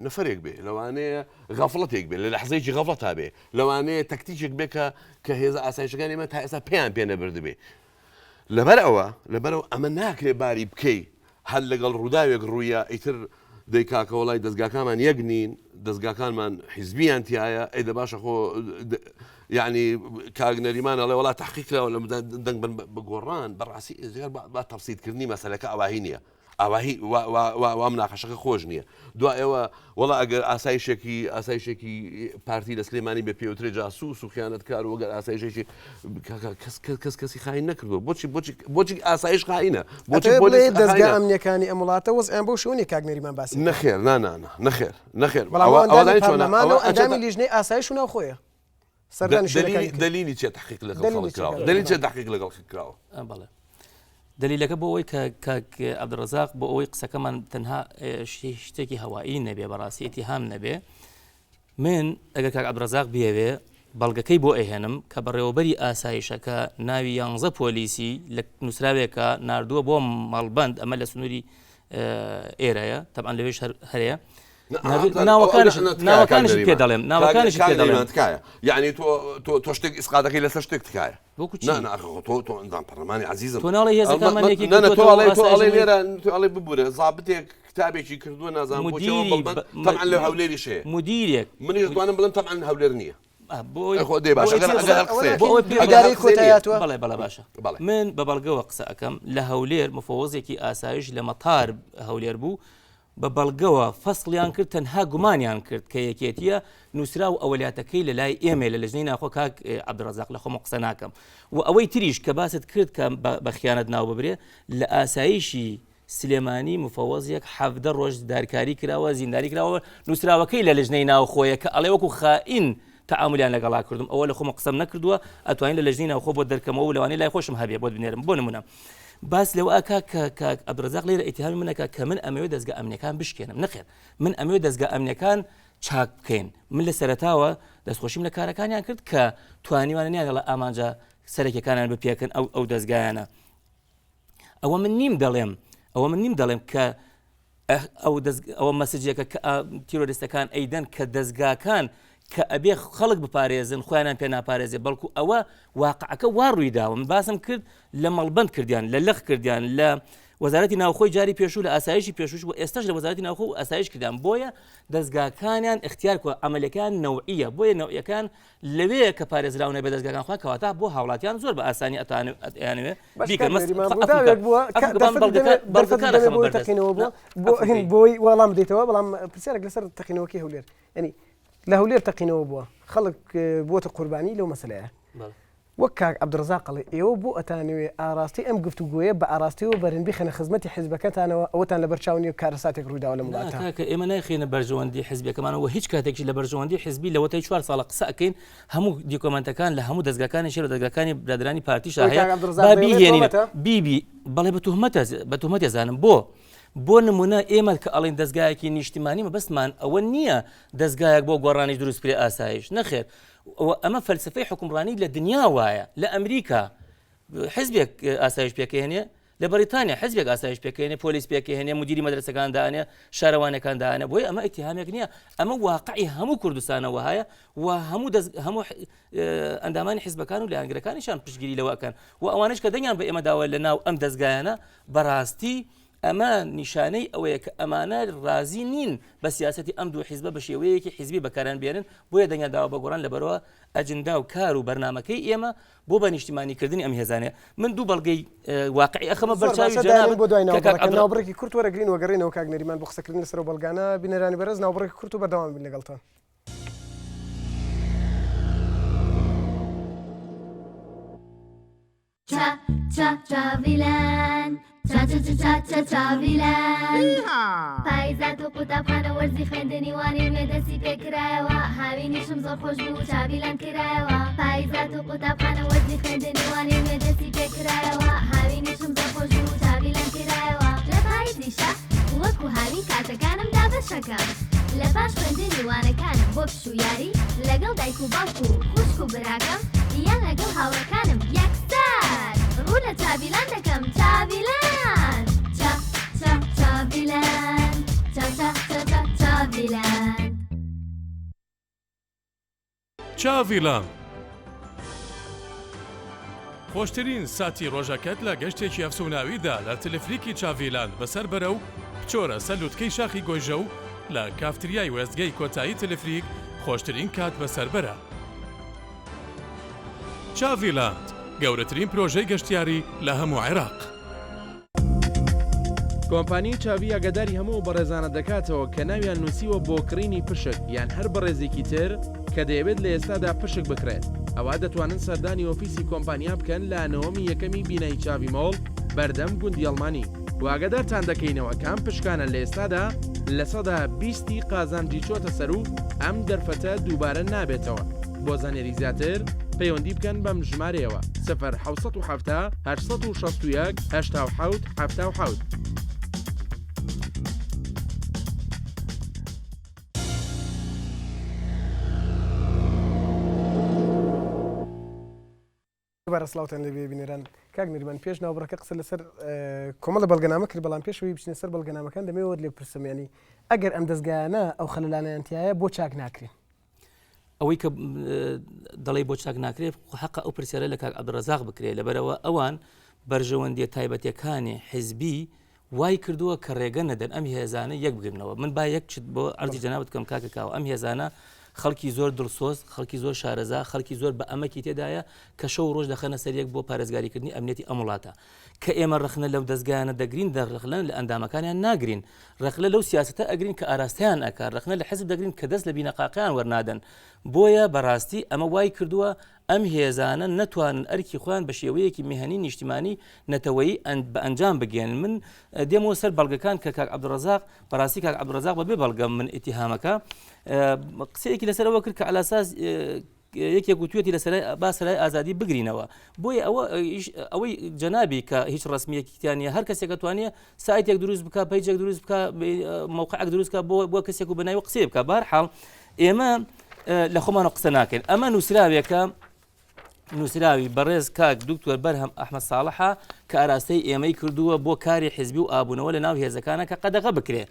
[SPEAKER 3] نەفرێک بێ لەوانەیە غەفڵەتێک بێ لە لەحزەیەکی غەفڵەتا بێ لەوانەیە تەکتیکێک بێ کە کە هێزە ئاسایشەکانی ئێمە تا ئێستا پێیان پێ نەبردبێ لەبەر ئەوە لەبەرەوە ئەمە ناکرێ باری بکەی هەر لەگەڵ ڕووداوێک ڕوویە ئیتر دەی کاکە وەڵای دەزگاکانمان یەک نین دەزگاکانمان حیزبیان تایە ئەی دە باشە خۆ یعنی کاک نەریمان ئەڵێ وڵا تحقیق کراوە لە دەنگ بن بە گۆڕان بەڕاستی با تەفسیرکردنی مەسەلەکە ئەواهی نییە ئاواهی وا مناقەشەکە خۆش نییە دوا ئێوە وەڵا ئەگەر ئاسایشێکی ئاسایشێکی پارتی لە سلێمانی بە پێوترێ جاسوس و خیانەتکار و ئەگەر ئاسایشێکی کەس کەس کەسی خاین نەکردووە بۆچی بۆچی بۆچی ئاسایش خاینە
[SPEAKER 1] بۆچی بۆ دەزگا ئەمنیەکانی ئەم وڵاتە وەزعیان بەو شێوە نییە کاک نەریمان باسی
[SPEAKER 3] نەخێر نا نا نا نەخێر نەخێر
[SPEAKER 1] بەڵام ئەوە ئەندامی پەرلەمانە و ئەندامی لیژنەی ئاسایش و ناوخۆیە
[SPEAKER 3] سەردانی شوێنەکانی کرد. دەلیلی چیە تحقیق لەگەڵ خەڵک کراوە دەلیل چیە تحقیق لەگەڵ کراوە
[SPEAKER 2] بەڵێ دەلیلەکە بۆ ئەوەی کە کاک عەبدولڕەزاق بۆ ئەوەی قسەکەمان تەنها شتێکی هەوایی نەبێ بەڕاستی ئیتیهام نەبێ من ئەگەر کاک عەبدولڕەزاق بیەوێ بەڵگەکەی بۆ ئەهێنم کە بەڕێوەبەری ئاسایشەکە ناوی یانزە پۆلیسی لە نووسراوێکە ناردووە بۆ مەڵبەند ئەمە لە سنووری ئێرەیە تەبعەن لەوێش هەرەیە ناوەکانیشت پێ دەڵێم ناوەکانیشت پێ دەڵێم
[SPEAKER 3] تکایە یعنی تۆ تۆ تۆ شتێک ئیسقاتەکەی لەسەر شتێک تکایە وەکو چی نا تۆ تۆ ئەندام پەرلەمانی عەزیزم
[SPEAKER 2] تۆ ناڵێ هێزەکانمان یەکێکی
[SPEAKER 3] نا تۆ ئەڵێ تۆ ئەڵێ لێرە تۆ ئەڵێ ببورە زابتێک کتابێکی کردووە نازانم بۆ چی طبعا لە هەولێریش هەیە
[SPEAKER 2] مدیرێک
[SPEAKER 3] منیش دەتوانم بڵێم طبعا هەولێر نییە
[SPEAKER 2] بۆ
[SPEAKER 3] دێ باشە ئەگەر قسەیە
[SPEAKER 2] بۆ ئەوەی پێ
[SPEAKER 1] ئیدارەی کۆتایاتوە
[SPEAKER 2] بەڵێ بەڵێ باشە من بە بەڵگەوە قسە ئەکەم لە هەولێر مفەوەزێکی ئاسایش لە مەتار هەولێر بوو بە بەڵگەوە فەسڵیان کرد تەنها گومانیان کرد کە یەکێتیە نووسراو ئەوەلیاتەکەی لە لای ئێمەیە لە لەجنەی ناخۆ کاک عەبدولڕەزاق لە خۆمە قسە ناکەم و ئەوەی تریش کە باست کرد کە بە خیانەت ناو ببرێ لە ئاسایشی سلێمانی مفەوەزێک 17 ڕۆژ دارکاری کراوە زیندانی کراوە نووسراوەکەی لە لەجنەی ناوخۆیە کە ئەڵێ وەکو خائین تەعامولیان لەگەڵا کردم ئەوە لە خۆمە قسەم نەکردووە ئەتوانین لە لەجنەی ناوخۆ بۆت دەرکەمەوە و لەوانەیە لای خۆشم هەبێ بۆت بنێرم بۆ نمونە باس لەوە ئەکا کە کاک عەبدولڕەزاق لێرە ئیتیهامی من ئەکا کە من ئەمەوێ دەزگا ئەمنیەکان بشکێنم نەخێر من ئەمەوێ دەزگا ئەمنیەکان چاک بکەین من لە سەرەتاوە دەستخۆشیم لە کارەکانیان کرد کە توانیوانە نیانەڵە ئامانجە سەرەکیەکانیان بپێکن ئەو ئەو دەزگایانە ئەوە من نیم دەڵێم ئەوە من نیم دەڵێم کە ئەو ئەوە مەسجێکە کە تیرۆریستەکان ئەیدەن کە دەزگاکان کە ئەبێ خەڵک بپارێزن خۆیانیان پێ ناپارێزێ بەڵکو ئەوە واقعەکە وا ڕوویداوە من باسم کرد لە مەڵبند کردیان لە لەخ کردیان لە وەزارەتی ناوخۆی جاری پێشوو لە ئاسایشی پێشوش و ئێستاش لە وەزارەتی ناوخۆ و ئاسایش کردیان بۆیە دەزگاکانیان اختیار کوە عملەکان نەوعیە بۆیە نەوعیەکان لەوێیە کە پارێزراو نەبێت دەزگاکان خۆیان کەواتە بۆ هاوڵاتیان زۆر بە ئاسانی ئەتوانەوێ بیکەن
[SPEAKER 1] بۆی وەڵام بدەیتەوە بەڵام پرسیارێک لەسەر تەقینەوەکەی هەولێر ینی لە هەولێر تەقینەوە بووە خەڵک بووەتە قوربانی لەو مەسلەیە وەک کاک عەبدولڕەزاق ئەڵێ ئێوە بۆ ئەتانەوێ ئاراستەی ئەم گفتوگۆیە بە ئاراستەیەوە بەرن بیخەنە خزمەتی حیزبەکەتانەوە ئەوەتان لەبەر چاو نیە کارەساتێک ڕوویداوە لەم وڵاتە.
[SPEAKER 2] نا کاکە ئێمە نایخەینە بەرژەوەندی حیزبەکەمانەوە هیچ کاتێکیش لە بەرژەوەندی حیزبی لەوەتەی چوار ساڵە قسە ئەکەین هەموو دیکۆمێنتەکان لە هەموو دەزگاکانی شێر و دەزگاکانی برادەرانی پارتیشا
[SPEAKER 1] ئەوەی
[SPEAKER 2] هەیە
[SPEAKER 1] کاک عەبدولڕەزاق
[SPEAKER 2] با
[SPEAKER 1] دەیڵێ
[SPEAKER 2] بیهێنین
[SPEAKER 1] تۆمەتە؟
[SPEAKER 2] بیبی بەڵێ بە تۆمەتە بە تۆمەت ئەزانم بۆ بۆ نمونە ئێمە کە ئەڵێن دەزگایەکی نیشتیمانی مەبەستمان ئەوە نییە دەزگایەک بۆ گۆڕانیش دروست بکرێ ئاسایش نەخێر ئەمە فەلسفەی حوکمڕانی لە دنیا وایە لە ئەمریکا حزبێک ئاسایش پێکهێنێ لە لە بەریتانیا حزبێک ئاسایش پێکێنێ پۆلیس پێکێنێ مدیری مەدرسەکان دانێ شارەوانەکان دانێ بۆیە ئەمە ئیتیهامێک نییە ئەمە واقعی هەموو کوردستانەوە هەیە و هەموو دەست هەموو ئەندامانی حزبەکان و لایەنگرەکانیشان پشتگیری لەوە ئەکەن و ئەوانش کە دەنگیان بە ئێمە داوە لە ناو ئەم دەستگایانە بەڕاستی ئەمە نیشانەی ئەوەیە کە ئەمانە ڕازی نین بە سیاستی ئەم دوو حیزبە بە شێوەیەکی حیزبی بەکاران بێنن بۆیە دەنگیان داوە بە گۆڕان لەبەرەوە ئەجندا و کار و بەرنمەکەی ئێمە بۆ بە نیشتیمانیکردنی ئەم هێزانەیە من دوو بەڵگەی واقعی ئەخەمە بەرچاوی جەنابت
[SPEAKER 1] بۆ دوای ناوبڕێکی کورت وەرەگرین وەگەڕێنەوە کاک نەریمان بۆ قسەکردن لەسەر ئەو بەڵگانە بینەرانی بەڕێز ناوبڕێکی کورت و بەردەوام بین لەگەڵتان.
[SPEAKER 4] چا چا چاڤیلاند چا چا چا چا چا چاڤیلاند پاییزات و قوتابخانە وەرزی خوێندنی وانەی نوێ دەستی پێکرایەوە هاوینیشم زۆر خۆش بوو چاڤیلاند کرایەوە پاییزات و قوتابخانە وەرزی خوێندنی وانەی نوێ دەستی پێکرایەوە هاوینیشم زۆر خۆش بوو چاڤیلاند کرایەوە لە پاییزیشا وەکو هاوین کاتەکانم دابەشەکەم لە پاش خوێندنی وانەکانم بۆ پشوو یاری لەگەڵ دایک و باوک و خوشک و براکەم یان لەگەڵ هاوڕێکانم یەکسەر ڕوو لە چاڤیلاند دەکەم چاڤیلاند چا چا چاڤیلاند چا چا چا چا چاڤیلاند.
[SPEAKER 5] چاڤیلاند خۆشترین ساتی ڕۆژەکەت لە گەشتێکی ئەفسوناویدا لە تەلەفریکی چاڤیلاند بەسەر بەرە و بچۆرە سەر لوتکەی شاخی گۆیژە و لە کافتریای وێستگەی کۆتایی تەلەفریک خۆشترین کات بەسەر بەرە. چاڤیلاند گەورەترین پرۆژەی گەشتیاری لە هەموو عێراق.
[SPEAKER 6] کۆمپانیای چاڤی ئاگاداری هەموو ئەو بەڕێزانە دەکاتەوە کە ناویان نووسیوە بۆ کڕینی پشک یان هەر بەڕێزێکی تر کە دەیەوێت لە ئێستادا پشک بکڕێت ئەوا دەتوانن سەردانی ئۆفیسی کۆمپانیا بکەن لە نەوەمی یەکەمی بینای چاڤی مۆڵ بەردەم گوندی ئەڵمانی و ئاگادارتان دەکەینەوە کە ئەم پشکانە لە ئێستادا 20% ی قازانجی چۆتە سەر و ئەم دەرفەتە دووبارە نابێتەوە بۆ زانیاری زیاتر پەیوەندی بکەن بەم ژمارەیەوە، سفر 770 861 87 77.
[SPEAKER 1] دووبارە سڵاوتان لێبێ بینەران. کاک نەریمان پێش ناوبڕەکە قسە لەسەر کۆمەڵە بەڵگەنامە کرد بەڵام پێش ئەوەی بچینە سەر بەڵگەنامەکان دەمەوێت وەت لێ بپرسم یانی ئەگەر ئەم دەزگایانە ئەو خەلەلانەیان تایە بۆ چاک ناکرێن؟
[SPEAKER 2] ئەوەی کە دەڵێ بۆ چاک ناکرێت حەقە ئەو پرسیارە لە کاک عەبدولڕەزاق بکرێت لەبەرەوە ئەوان بەرژەوەندیە تایبەتەکانی حزبی وای کردووە کە ڕێگە نەدەن ئەم هێزانە یەک بگرنەوە من با یەک شت بۆ عەرزی جەنابت بکەم کاکە کاوە ئەم هێزانە خەڵکی زۆر دڵسۆز خەڵکی زۆر شارەزا خەڵکی زۆر بە ئەمەکی تێدایە کە شەو ڕۆژ دەخەنە سەر یەک بۆ پارێزگاریکردنی ئەمنیەتی ئەم وڵاتە کە ئێمە ڕەخنە لەو دەزگایانە دەگرین دە ڕەخنە لە ئەندامەکانیان ناگرین ڕەخنە لەو سیاسەتە ئەگرین کە ئاراستەیان ئەکا ڕەخنە لە حزب دەگرین کە دەست لە بینەقاقیان وەرنادەن بۆیە بەڕاستی ئەمە وای کردووە ئەم هێزانە نەتوانن ئەرکی خۆیان بە شێوەیەکی میهەنی نیشتیمانی نەتەوەیی بە ئەنجام بگەیەنن من دێمەوە سەر بەڵگەکان کە کاک عەبدولڕەزاق بەڕاستی کاک عەبدولڕەزاق بەبێ بەڵگە من ئیتیهامەکە قسەیەکی لەسەر ئەوە کرد کە ئەلاساس یەکێک وتوێتی لە سەرای با سەرای ئازادی بگرینەوە بۆیە ئەوە ئەوەی جەنابی کە هیچ ڕسمیەکی تیانە هەر کەسێکە توانێ سایتێک دروست بکە page ێک دروست بکە موقعێک دروست بکە بۆ بۆ کەسێک و بەناوی قسەی بکە بار حاڵ ئێمە لە خۆمانەوە قسە ناکەین ئەمە نووسراوێکە نووسراوی بەڕێز کاک دکتۆر بەرهەم ئەحمەد ساڵحە کە ئاراستەی ئێمەی کردووە بۆ کاری حزبی و ئابوونەوە لە ناو هێزەکانە کە قەدەغە بکرێ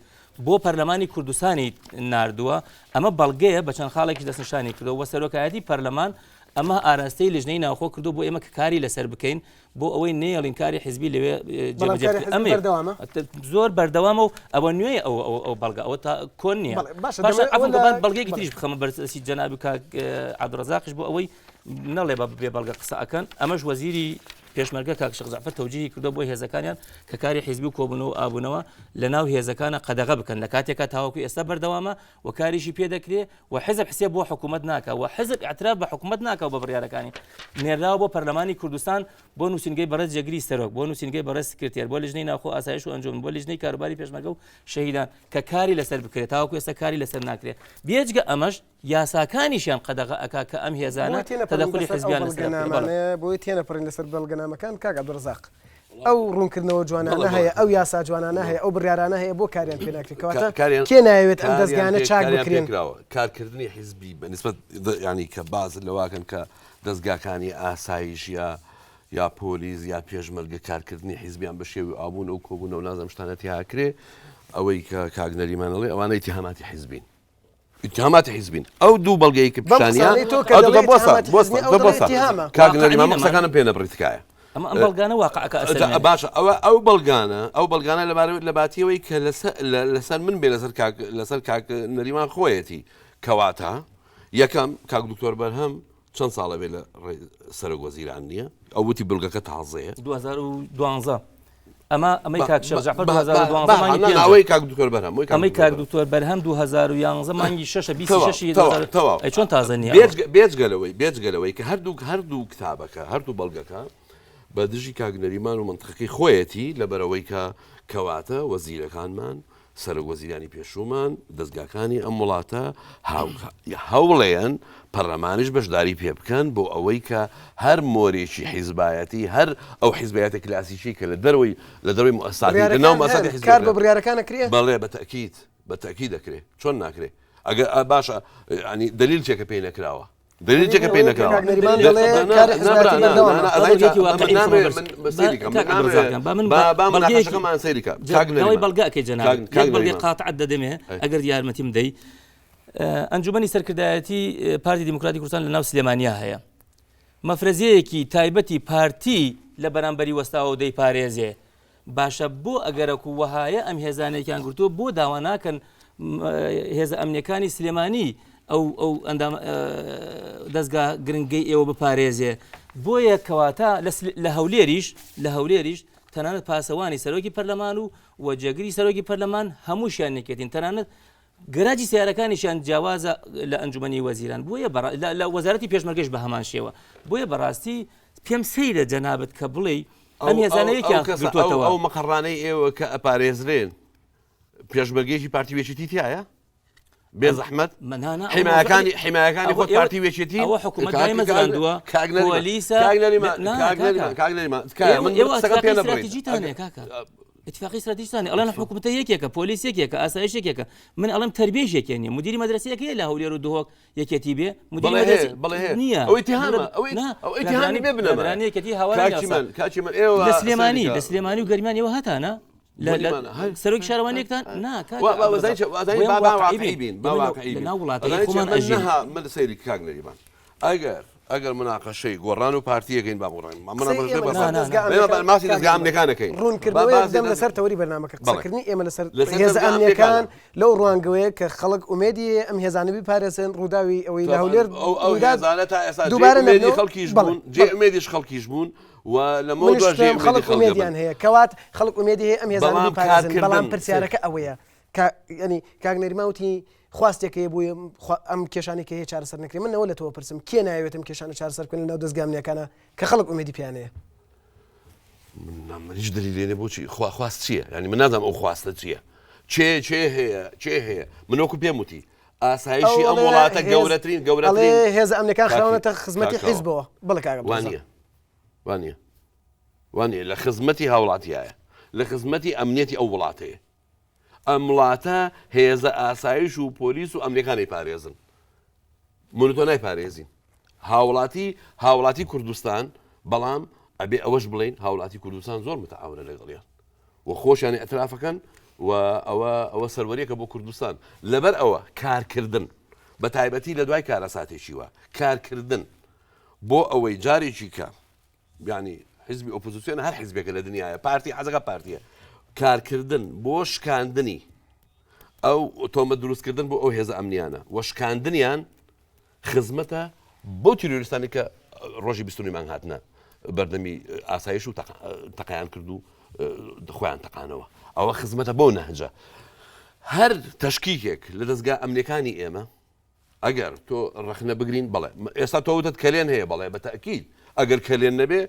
[SPEAKER 2] بۆ پەرلەمانی کوردستانی ناردووە ئەمە بەڵگەیە بە چەند خاڵێکی دەستنیشانی کردەوە وە سەرۆکایەتی پەرلەمان ئەمە ئاراستەی لیژنەی ناوخۆ کردو بۆ ئێمە کە کاری لەسەر بکەین بۆ ئەوەی نەیەڵین کاری حزبی لەوێ جێبەجێ بکرێت. ئەمەیە.
[SPEAKER 1] بەردەوامە؟
[SPEAKER 2] زۆر بەردەوامە و ئەوە نوێیە ئەو ئەو ئەو بەڵگە ئەوە تا کۆن نییە.
[SPEAKER 1] بەڵێ، باشە،
[SPEAKER 2] باشە،
[SPEAKER 1] دەمەوێت
[SPEAKER 2] عەفوو
[SPEAKER 1] ئەوە لە-
[SPEAKER 2] بە بەڵگەیەکی
[SPEAKER 1] بەڵێ.
[SPEAKER 2] تریش بخەمە بەرسی جەنابی کاک عەبدولڕەزاقیش بۆ ئەوەی نەڵێ بە بێ بەڵگە قسە ئەکەن ئەمەش وەزیری پێشمەرگە کاک شێخ جەعفەر تەوجیهی کردووە بۆ هێزەکانیان کە کاری حیزبی و کۆبوونەوە و ئابوونەوە لە ناو هێزەکانە قەدەغە بکەن لە کاتێکا تاوەکو ئێستا بەردەوامە و کاریشی پێ دەکرێ و حزب حسێب بۆ حکوومەت ناکا و حزب ئیعتراف بە حکوومەت ناکا و بە بڕیارەکانی نێردراوە بۆ پەرلەمانی کوردستان بۆ نووسینگەی بەڕێز جێگری سەرۆک بۆ نووسینگەی بەڕێز سکرتێر بۆ لیژنەی ناوخۆ ئاسایش و ئەنجومەن بۆ لیژنەی کاروباری پێشمەرگە و شەهیدان کە کاری لەسەر بکرێت تاوەکو ئێستا کاری لەسەر ناکرێت بێجگە ئەمەش یاساکانیشیان قەدەغە ئەکا کە ئەم هێزانە
[SPEAKER 1] بۆیە تێنەپەڕین
[SPEAKER 2] تەدەخولی
[SPEAKER 1] لەسەر ئەو
[SPEAKER 2] حزبیان لەسەر بکرێت. بەڵێ.
[SPEAKER 1] بەڵگەنامانەیە بۆیە تێنەپەڕین لەسەر بەڵگەنامەکان کاک عەبدولڕەزاق ئەو ڕوونکردنەوە جوانانە
[SPEAKER 3] بەڵێ،
[SPEAKER 1] هەیە
[SPEAKER 3] بەڵێ.
[SPEAKER 1] ئەو یاسا جوانانە هەیە ئەو بڕیارانە هەیە بۆ کاریان پێ ناکرێت کەواتە
[SPEAKER 3] کاریان
[SPEAKER 1] کێ نایەوێت ئەم
[SPEAKER 3] کاریان
[SPEAKER 1] دەزگایانە
[SPEAKER 3] پێ
[SPEAKER 1] چاک
[SPEAKER 3] کاریان
[SPEAKER 1] بکرێن؟
[SPEAKER 3] پێکراوە کارکردنی حیزبی بە نسبەت ینی کە باز لەواکەن کە دەزگاکانی ئاسایش یا. یا پۆلیس یا پێشمەرگە کارکردنی حیزبیان بە شێوی ئابوون و کۆبوونەوە نازم شتانە تیاکرێ ئەوەی کە کاک نەریمان ئەڵێ ئەوانە ئیتیهاماتی حیزبین ئیتهاماتی حیزبین ئەو دوو بەڵگەی کە
[SPEAKER 1] بەم
[SPEAKER 3] پیشانیان
[SPEAKER 1] قسانەی تۆ کە
[SPEAKER 3] ئەو دوو
[SPEAKER 1] دەڵێی
[SPEAKER 3] بۆسە
[SPEAKER 1] ئیتهاماتی
[SPEAKER 3] بۆسە
[SPEAKER 1] حیزبی ئەو
[SPEAKER 3] دە
[SPEAKER 1] دەڵێ
[SPEAKER 3] بۆسە
[SPEAKER 1] ئیتهامە.
[SPEAKER 3] کاک
[SPEAKER 2] واقع
[SPEAKER 3] نەریمان
[SPEAKER 2] نینە
[SPEAKER 3] من قسەکانم پێ نەبڕی تکایە
[SPEAKER 2] ئەمە ئەم بەڵگانە واقعەکە ئەسەلمێنێ.
[SPEAKER 3] باشە ئەوە ئەو بەڵگانە ئەو بەڵگانە لەبارە لەباتیەوەی کە لەسەر لەسەر من بێ لەسەر کاک لەسەر کاک نەریمان خۆیەتی کەواتە یەکەم کاک دکتۆر بەرهەم چەند ساڵە بێ لە سەرۆک وەزیران نییە ئەو وتی بڵگەکە تازەیە
[SPEAKER 2] 2012 ئەمە ئەمەی کاک شێخ جەعفەر 2012 مانگی پێنج
[SPEAKER 3] ئەوەی کاک دکتۆر بەرهەم
[SPEAKER 2] ئەمەی کاک دکتۆر بەرهەم 2011 مانگی شەشە 26
[SPEAKER 3] تەواو
[SPEAKER 2] ئەی چۆن تازە نییە
[SPEAKER 3] بێجگەلەوەی بێجگەلەوەی کە هەردوو هەردوو کتابەکە هەردوو بەڵگەکە بە دژی کاک نەریمان و منطقەکەی خۆیەتی لەبەرەوەی کە کەواتە وەزیرەکانمان سەرۆک وەزیرانی پێشوومان، دەزگاکانی ئەم وڵاتە هەوڵێن پەرلەمانیش بەشداری پێ بکەن بۆ ئەوەی کە هەر مۆرێکی حیزبایەتی هەر ئەو حیزبایەتە کلاسیکی کە لە دەرەوەی لە دەرەوەی موئەسساتی لە ناو موئەسساتی حیزبی
[SPEAKER 1] کار بە بڕیارەکان ئەکرێ؟
[SPEAKER 3] بەڵێ بە تەئکید بە تەئکید ئەکرێ چۆن ناکرێ ئەگەر باشە یانی دەلیل چیە کە پێی نەکراوە؟ دەلیلێکە پێی نەکراوە.
[SPEAKER 2] بەڵگەکەی جەناب بەڵگەی قاتعت دەدەمێ ئەگەر یارمەتیم دەی ئەنجومەنی سەرکردایەتی پارتی دیموکراتی کوردستان لە ناو سلێمانیا هەیە مەفرەزەیەکی تایبەتی پارتی لە بەرامبەری وەستاوە و دەیپارێزێ باشە بۆ ئەگەرەکو وەهایە ئەم هێزانێکیان گرتووە بۆ داوا ناکەن هێزە ئەمنیەکانی سلێمانی ئەو ئەو ئەندام دەستگا گرنگەی ئێوە بپارێزێ بۆیە کەواتە لە هەولێریش لە هەولێریش تەنانەت پاسەوانی سەرۆکی پەرلەمان و و جێگری سەرۆکی پەرلەمان هەمووشیان یەکێتین تەنانەت گەراجی سیارەکانیشیان جیاوازە لە ئەنجومەنی وەزیران بۆیە لە وەزارەتی پێشمەرگەش بە هەمان شێوە بۆیە بەڕاستی پێم سەیرە جەنابت کە بڵێی ئەم هێزانە یەکیان گرتووەتەوە.
[SPEAKER 3] ئەو مەقەڕانەی ئێوە کە ئەپارێزرێن پێشمەرگەیەکی پارتی و یەکێتی تیایە؟ بێ زەحمەت حیمایەکانی حیمایەکانی خۆت پارتی و یەکێتی
[SPEAKER 2] ئەوە حکوومەت دایمەزراندووە پۆلیسە
[SPEAKER 3] کاک نەریمان تکایە من قسەکەم پێ نەبڕیت.
[SPEAKER 2] کاکە اتفاقی استراتیژتان ئەڵێن حکوومەتە یەکێکە پۆلیس یەکێکە ئاسایش یەکێکە من ئەڵێم تربیەش یەکێ نیە مدیری مەدرسەیەک هەیە لە هەولێر و دهۆک یەکێتی بێ مدیری
[SPEAKER 3] بەڵێ
[SPEAKER 2] مەدرسە
[SPEAKER 3] هەیە بەڵێ هەیە
[SPEAKER 2] نییە
[SPEAKER 3] ئەو ئیتیهامە ئەو
[SPEAKER 2] نا
[SPEAKER 3] ئەو ئیتیهامی بێ بنەما
[SPEAKER 2] برانی یەکێتی هاوار
[SPEAKER 3] کاکی من کاکی من ئێوە
[SPEAKER 2] لە سلێمانی
[SPEAKER 3] سەیرکە.
[SPEAKER 2] لە سلێمانی و گەرمیان ئێوە هەتانە لە لە
[SPEAKER 3] بۆنیمان هەر-
[SPEAKER 2] سەرۆکی شارەوانیەکتان نا کاکە
[SPEAKER 3] وا- وا-
[SPEAKER 2] عەبدولڕەزاق.
[SPEAKER 3] وەزانی چ- وازانی
[SPEAKER 2] بۆیە
[SPEAKER 3] با با
[SPEAKER 2] واقعی
[SPEAKER 3] واقعی بین با
[SPEAKER 2] ئێمە لە-
[SPEAKER 3] واقعی
[SPEAKER 2] لە
[SPEAKER 3] بین
[SPEAKER 2] ناو وڵاتەکەی
[SPEAKER 3] ئەزانی چ
[SPEAKER 2] خۆمان
[SPEAKER 3] من
[SPEAKER 2] ئەژین
[SPEAKER 3] نەها من سەیری کاک نەریمان ئەگەر ئەگەر مناقەشەی گۆڕان و پارتی ئەکەین با گۆڕان
[SPEAKER 1] قسەی ئێمە لەسەر دەزگا
[SPEAKER 3] ئێمە
[SPEAKER 1] ئەمنیەکان
[SPEAKER 3] باسی
[SPEAKER 1] کاک
[SPEAKER 3] دەزگا
[SPEAKER 1] نەریمان.
[SPEAKER 3] ئەمنیەکان ئەکەین با
[SPEAKER 1] ڕوونکردنەوەیەک
[SPEAKER 3] باسی
[SPEAKER 1] دەم
[SPEAKER 3] دەز-
[SPEAKER 1] لەسەر تەوەری بەرنامەکە
[SPEAKER 3] بەڵێ.
[SPEAKER 1] قسەکردنی ئێمە لەسەر
[SPEAKER 3] لەسەر
[SPEAKER 1] هێزە
[SPEAKER 3] دەزگا
[SPEAKER 1] ئەمنیەکان
[SPEAKER 3] ئەمنیەکانە.
[SPEAKER 1] لەو ڕوانگەوەیە کە خەڵک ئومێدی هەیە ئەم هێزانە بیپارێزن ڕووداوی ئەوەی لە
[SPEAKER 3] طبعاً
[SPEAKER 1] هەولێر
[SPEAKER 3] ئەو ئەو
[SPEAKER 1] ڕوودات
[SPEAKER 3] هێزانە تا ئێستا جێی
[SPEAKER 1] دووبارە
[SPEAKER 3] ئومێدی
[SPEAKER 1] نەبنەوە
[SPEAKER 3] خەڵکیش
[SPEAKER 1] بەڵێ
[SPEAKER 3] بوون جێی
[SPEAKER 1] بەڵێ
[SPEAKER 3] ئومێدیش خەڵکیش بوون و لەمەو
[SPEAKER 1] منیش
[SPEAKER 3] دواش جێی
[SPEAKER 1] پێم
[SPEAKER 3] ئومێدی
[SPEAKER 1] خەڵک
[SPEAKER 3] خەڵک دەبن
[SPEAKER 1] ئومێدیان هەیە کەوات خەڵک ئومێدی هەیە ئەم هێزانە
[SPEAKER 3] بەڵام
[SPEAKER 1] بیپارێزن بەڵام
[SPEAKER 3] کارکردن
[SPEAKER 1] پرسیارەکە ئەوەیە کە یعنی کاک نەریمان وتی خواستێک هەیە بۆیە ئەم کێشانەی کە هەیە چارەسەر نەکرێ من ئەوە لە تۆ پرسم کێ نایەوێت ئەم کێشانە چارەسەر بکەن لەناو دەزگا ئەمنییەکانە کە خەڵک ئومێدی پێیان هەیە؟
[SPEAKER 3] من هیچ دلیلێ نیە بۆچی خوا خواست چییە یعنی من نازانم ئەو خواستە چییە چێ چێ هەیە چێ هەیە من وەکو پێم وتی ئاسایشی ئەم وڵاتە گەورەترین گەورەترین
[SPEAKER 1] هێزە ئەمنیەکان خراونەتە خزمەتی حیزبەوە بەڵێ کاک عەبدولڕەزاق.
[SPEAKER 3] وانییە وانییە وانییە لە خزمەتی هاوڵاتیایە لە خزمەتی ئەمنیەتی ئەو وڵاتەیە ئەم وڵاتە هێزە ئاسایش و پۆلیس و ئەمنیەکان ئەیپارێزن من و تۆ نایپارێزین هاوڵاتی هاوڵاتی کوردستان بەڵام ئەبێ ئەوەش بڵین هاوڵاتی کوردستان زۆر متعاونە لەگەڵیان و خۆشیان ئەترافەکەن و ئەوە ئەوە سەروەریەکە بۆ کوردستان لەبەر ئەوە کارکردن بە تایبەتی لە دوای کارەساتێکی وە کارکردن بۆ ئەوەی جارێکی کە یانی حیزبی ئۆپۆزیسیۆن هەر حیزبێکە لە دنیاە پارتی حەزەکە پارتیە کارکردن بۆ شکاندنی ئەو تۆمە دروستکردن بۆ ئەو هێزە ئەمنیانە و شکاندنیان خزمەتە بۆ تیرۆریستانی کە ڕۆژی بیستنی مانگ هاتنە بەردەمی ئاسایش و تەقیان کرد و خۆیان تەقانەوە ئەوە خزمەتە بۆ نەهجە هەر تەشکیکێک لە دەستگا ئەمنیەکانی ئێمە ئەگەر تۆ ڕەخنە بگرین بەڵێ ئێستا تۆ وتت کەلێن هەیە بەڵێ بە تەئکید ئەگەر کەلێن نەبێ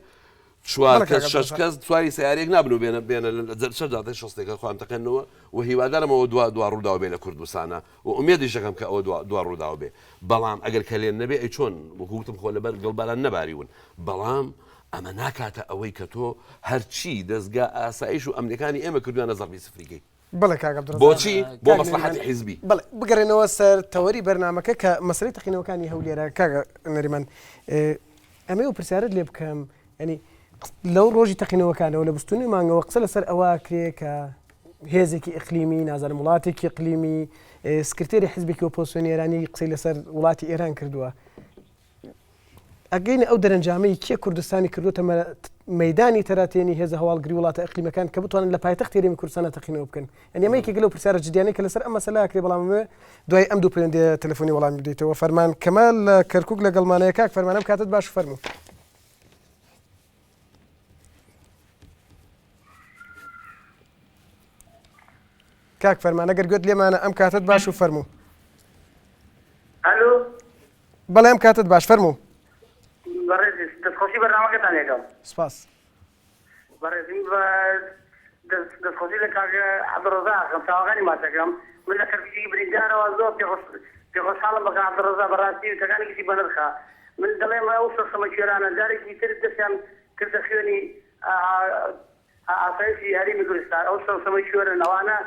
[SPEAKER 3] چوار
[SPEAKER 1] بەڵێ
[SPEAKER 3] کەس
[SPEAKER 1] کاک
[SPEAKER 3] شەش
[SPEAKER 1] عەبدولڕەزاق.
[SPEAKER 3] کەس سواری سەیارەیەک نابن و بێنە بێنە لە جەر شەش جادەی شەستێکە خۆیان تەقێننەوە و هیوادارم ئەوە دوا دوا ڕووداو بێ لە کوردستانا و ئومێدیش دەکەم کە ئەوە دوا دوا ڕووداو بێ بەڵام ئەگەر کەلێن نەبێ ئەی چۆن وەکو وتم خۆ لەبەر گڵباران نەباریون بەڵام ئەمە ناکاتە ئەوەی کە تۆ هەرچی دەزگا ئاسایش و ئەمنیەکانی ئێمە کردویانە زەڕبی سفریکەی
[SPEAKER 1] بەڵێ کاک عەبدولڕەزاق.
[SPEAKER 3] بۆچی؟ بۆ
[SPEAKER 1] کاک
[SPEAKER 3] مەسڵەحەتی
[SPEAKER 1] نەریمان،
[SPEAKER 3] حیزبی.
[SPEAKER 1] بەڵێ بگەڕێنەوە سەر تەوەری بەرنامەکە کە مەسەلەی تەقینەوەکانی هەولێرە کاک نەریمان ئەمەوێ ئەو پرسیارەت لێ بکەم یانی. لەو ڕۆژی تەقینەوەکانەوە لە بستونی مانگەوە قسە لەسەر ئەوە کرێ کە هێزێکی ئیقلیمی نازانم وڵاتێکی ئیقلیمی سکرتێری حزبێکی ئۆپۆزسیۆنی ئێرانی قسەی لەسەر وڵاتی ئێران کردووە ئەگەینە ئەو دەرەنجامەی کێ کوردستانی کردوتە مەدانی تەراتێنی هێزە هەواڵگری وڵاتە ئەقلیمەکان کە بتوانن لە پایتەخت هەرێمی کوردستانە تەقینەوە بکەن یعنی ئەمە یەکێک لەو پرسیارە جدیانەی کە لەسەر ئەم مەسەلە ئەکرێ بەڵام ئەمەوێ دوای ئەم دوو پەیوەندیە تەلەفۆنی وەڵامی بدەیتەوە فەرمان کەمال لە کەرکوک لەگەڵمانەیە کاک فەرمان ئەم کاتت باش فەرموو. کاک فەرمان ئەگەر گوێت لێمانە ئەم کاتت باش و فەرموو.
[SPEAKER 7] ئەلو
[SPEAKER 1] بەڵێ ئەم کاتت باش فەرموو.
[SPEAKER 7] بەڕێز دەستخۆشی بەرنامەکەتان لێکەم.
[SPEAKER 1] سپاس.
[SPEAKER 7] بەڕێزم بە دەستخۆشی لە کاک عەبدولڕەزاق ئەکەم چاوەکانی ماچ ئەکەم من لە کەرکوکی بریندارەوە زۆر پێخۆشحاڵم بە کاک عەبدولڕەزاق بەڕاستی وتەکانی گشتی بەنرخە من دەڵێم ئەو سەرسەمە کوێرانە جارێکی تر دەستیان کردە خوێنی ئاسایشی هەرێمی کوردستان ئەو سەرسەمە کوێرن ئەوانە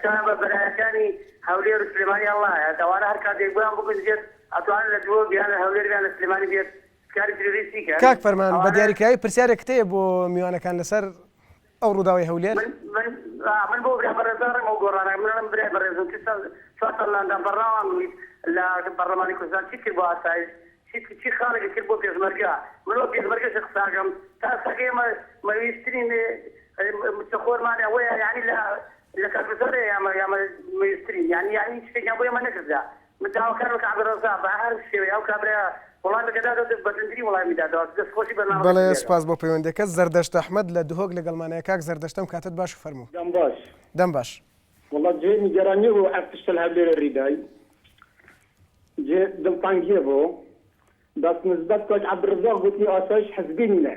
[SPEAKER 7] چاویان بە بەرایەکانی هەولێر و سلێمانی هەڵنایەت ئەوانە هەر کاتێک بۆیان بگونجێت ئەتوانن لە دهۆک یان لە هەولێر یان لە سلێمانی بێت
[SPEAKER 1] کاک فەرمان بە دیاریکراوی پرسیارێکت هەیە بۆ میوانەکان لەسەر ئەو ڕووداوەی هەولێر؟
[SPEAKER 7] من بۆ برا بەڕێزان ڕێم ئەو گۆڕانە من ئەڵێم برای بەڕێزم چ ساڵ چوار ساڵ لاندان بەڕاوان بوویت لە پەڕلەمانی کوردستان چیت کرد بۆ ئاسایش چیت چی خاڵێکت کرد بۆ پێشمەرگە من وەک پێشمەرگەش قساکەم تا ئێستاکە ئێمە مەویسترین مچەخۆرمان ئەوەیە یانی لە لە کەرکوک یامە یامە مەویسترین یانی یانی هیچ شتێکیان بۆ ئێمە نەکردە من داواکارم کە عەبدولڕەزاق بە هەر شێوەیە ئەو کابرایە وەڵامێکە دادەوە بە توندترین وەڵامی دادەوە دەست خۆشی بەرنامەکەت
[SPEAKER 1] بەڵێ
[SPEAKER 7] لێکەم.
[SPEAKER 1] سوپاس بۆ پەیوەندیەکەت. زەردەشت ئەحمەد لە دهۆک لەگەڵمانایە کاک زەردەشت ئەم کاتەت باش فەرموو.
[SPEAKER 8] دەم باش.
[SPEAKER 1] دەم باش.
[SPEAKER 8] وەڵا جێ نیگەرانیە بۆ ئەف تشتە لە هەولێرە ریدای جێ دڵتەنگیە بۆ بەس نسبەت کاک عەبدولڕەزاق گوتی ئاسایش حزبی نینە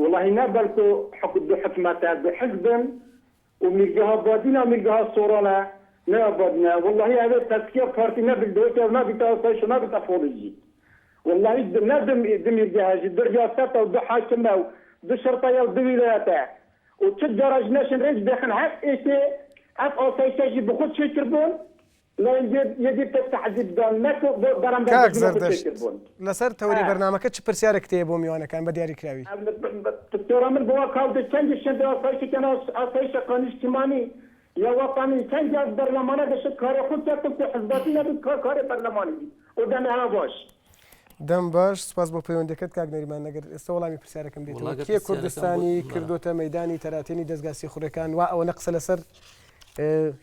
[SPEAKER 8] وەڵاهی نە بەلکو حک دو حکومەتە دو حزبن و میرگەها بادینە و میرگەها سۆرانە نە بادینە وەڵاهی ئەوێ تەسکیە پارتی نە بلدۆتە و نە بیتە ئاسایش و نە بیتە پۆلیس ژی وەڵاهی نە دو میرگەها ژی دو ریاسەتە و دو حاکمە و دو شرتەیە و دو ویلایەتە و چ جارە ژ نەشن رێج بێخن هەر ئێکێ ئەف ئاسایشە ژی بخو چێ کربوون
[SPEAKER 1] کاک زەردەشت لەسەر تەوەری بەرنامەکە چ پرسیارێکت هەیە بۆ میوانەکان بە دیاریکراوی؟ دەم باش سوپاس بۆ پەیوەندیەکەت کاک نەریمان ئەگەر ئێستا وەڵامی پرسیارەکەم دەیتەوە کێ کوردستانی کردۆتە مەیدانی تەراتێنی دەزگا سیخوڕیەکان وا ئەوەنە قسە لەسەر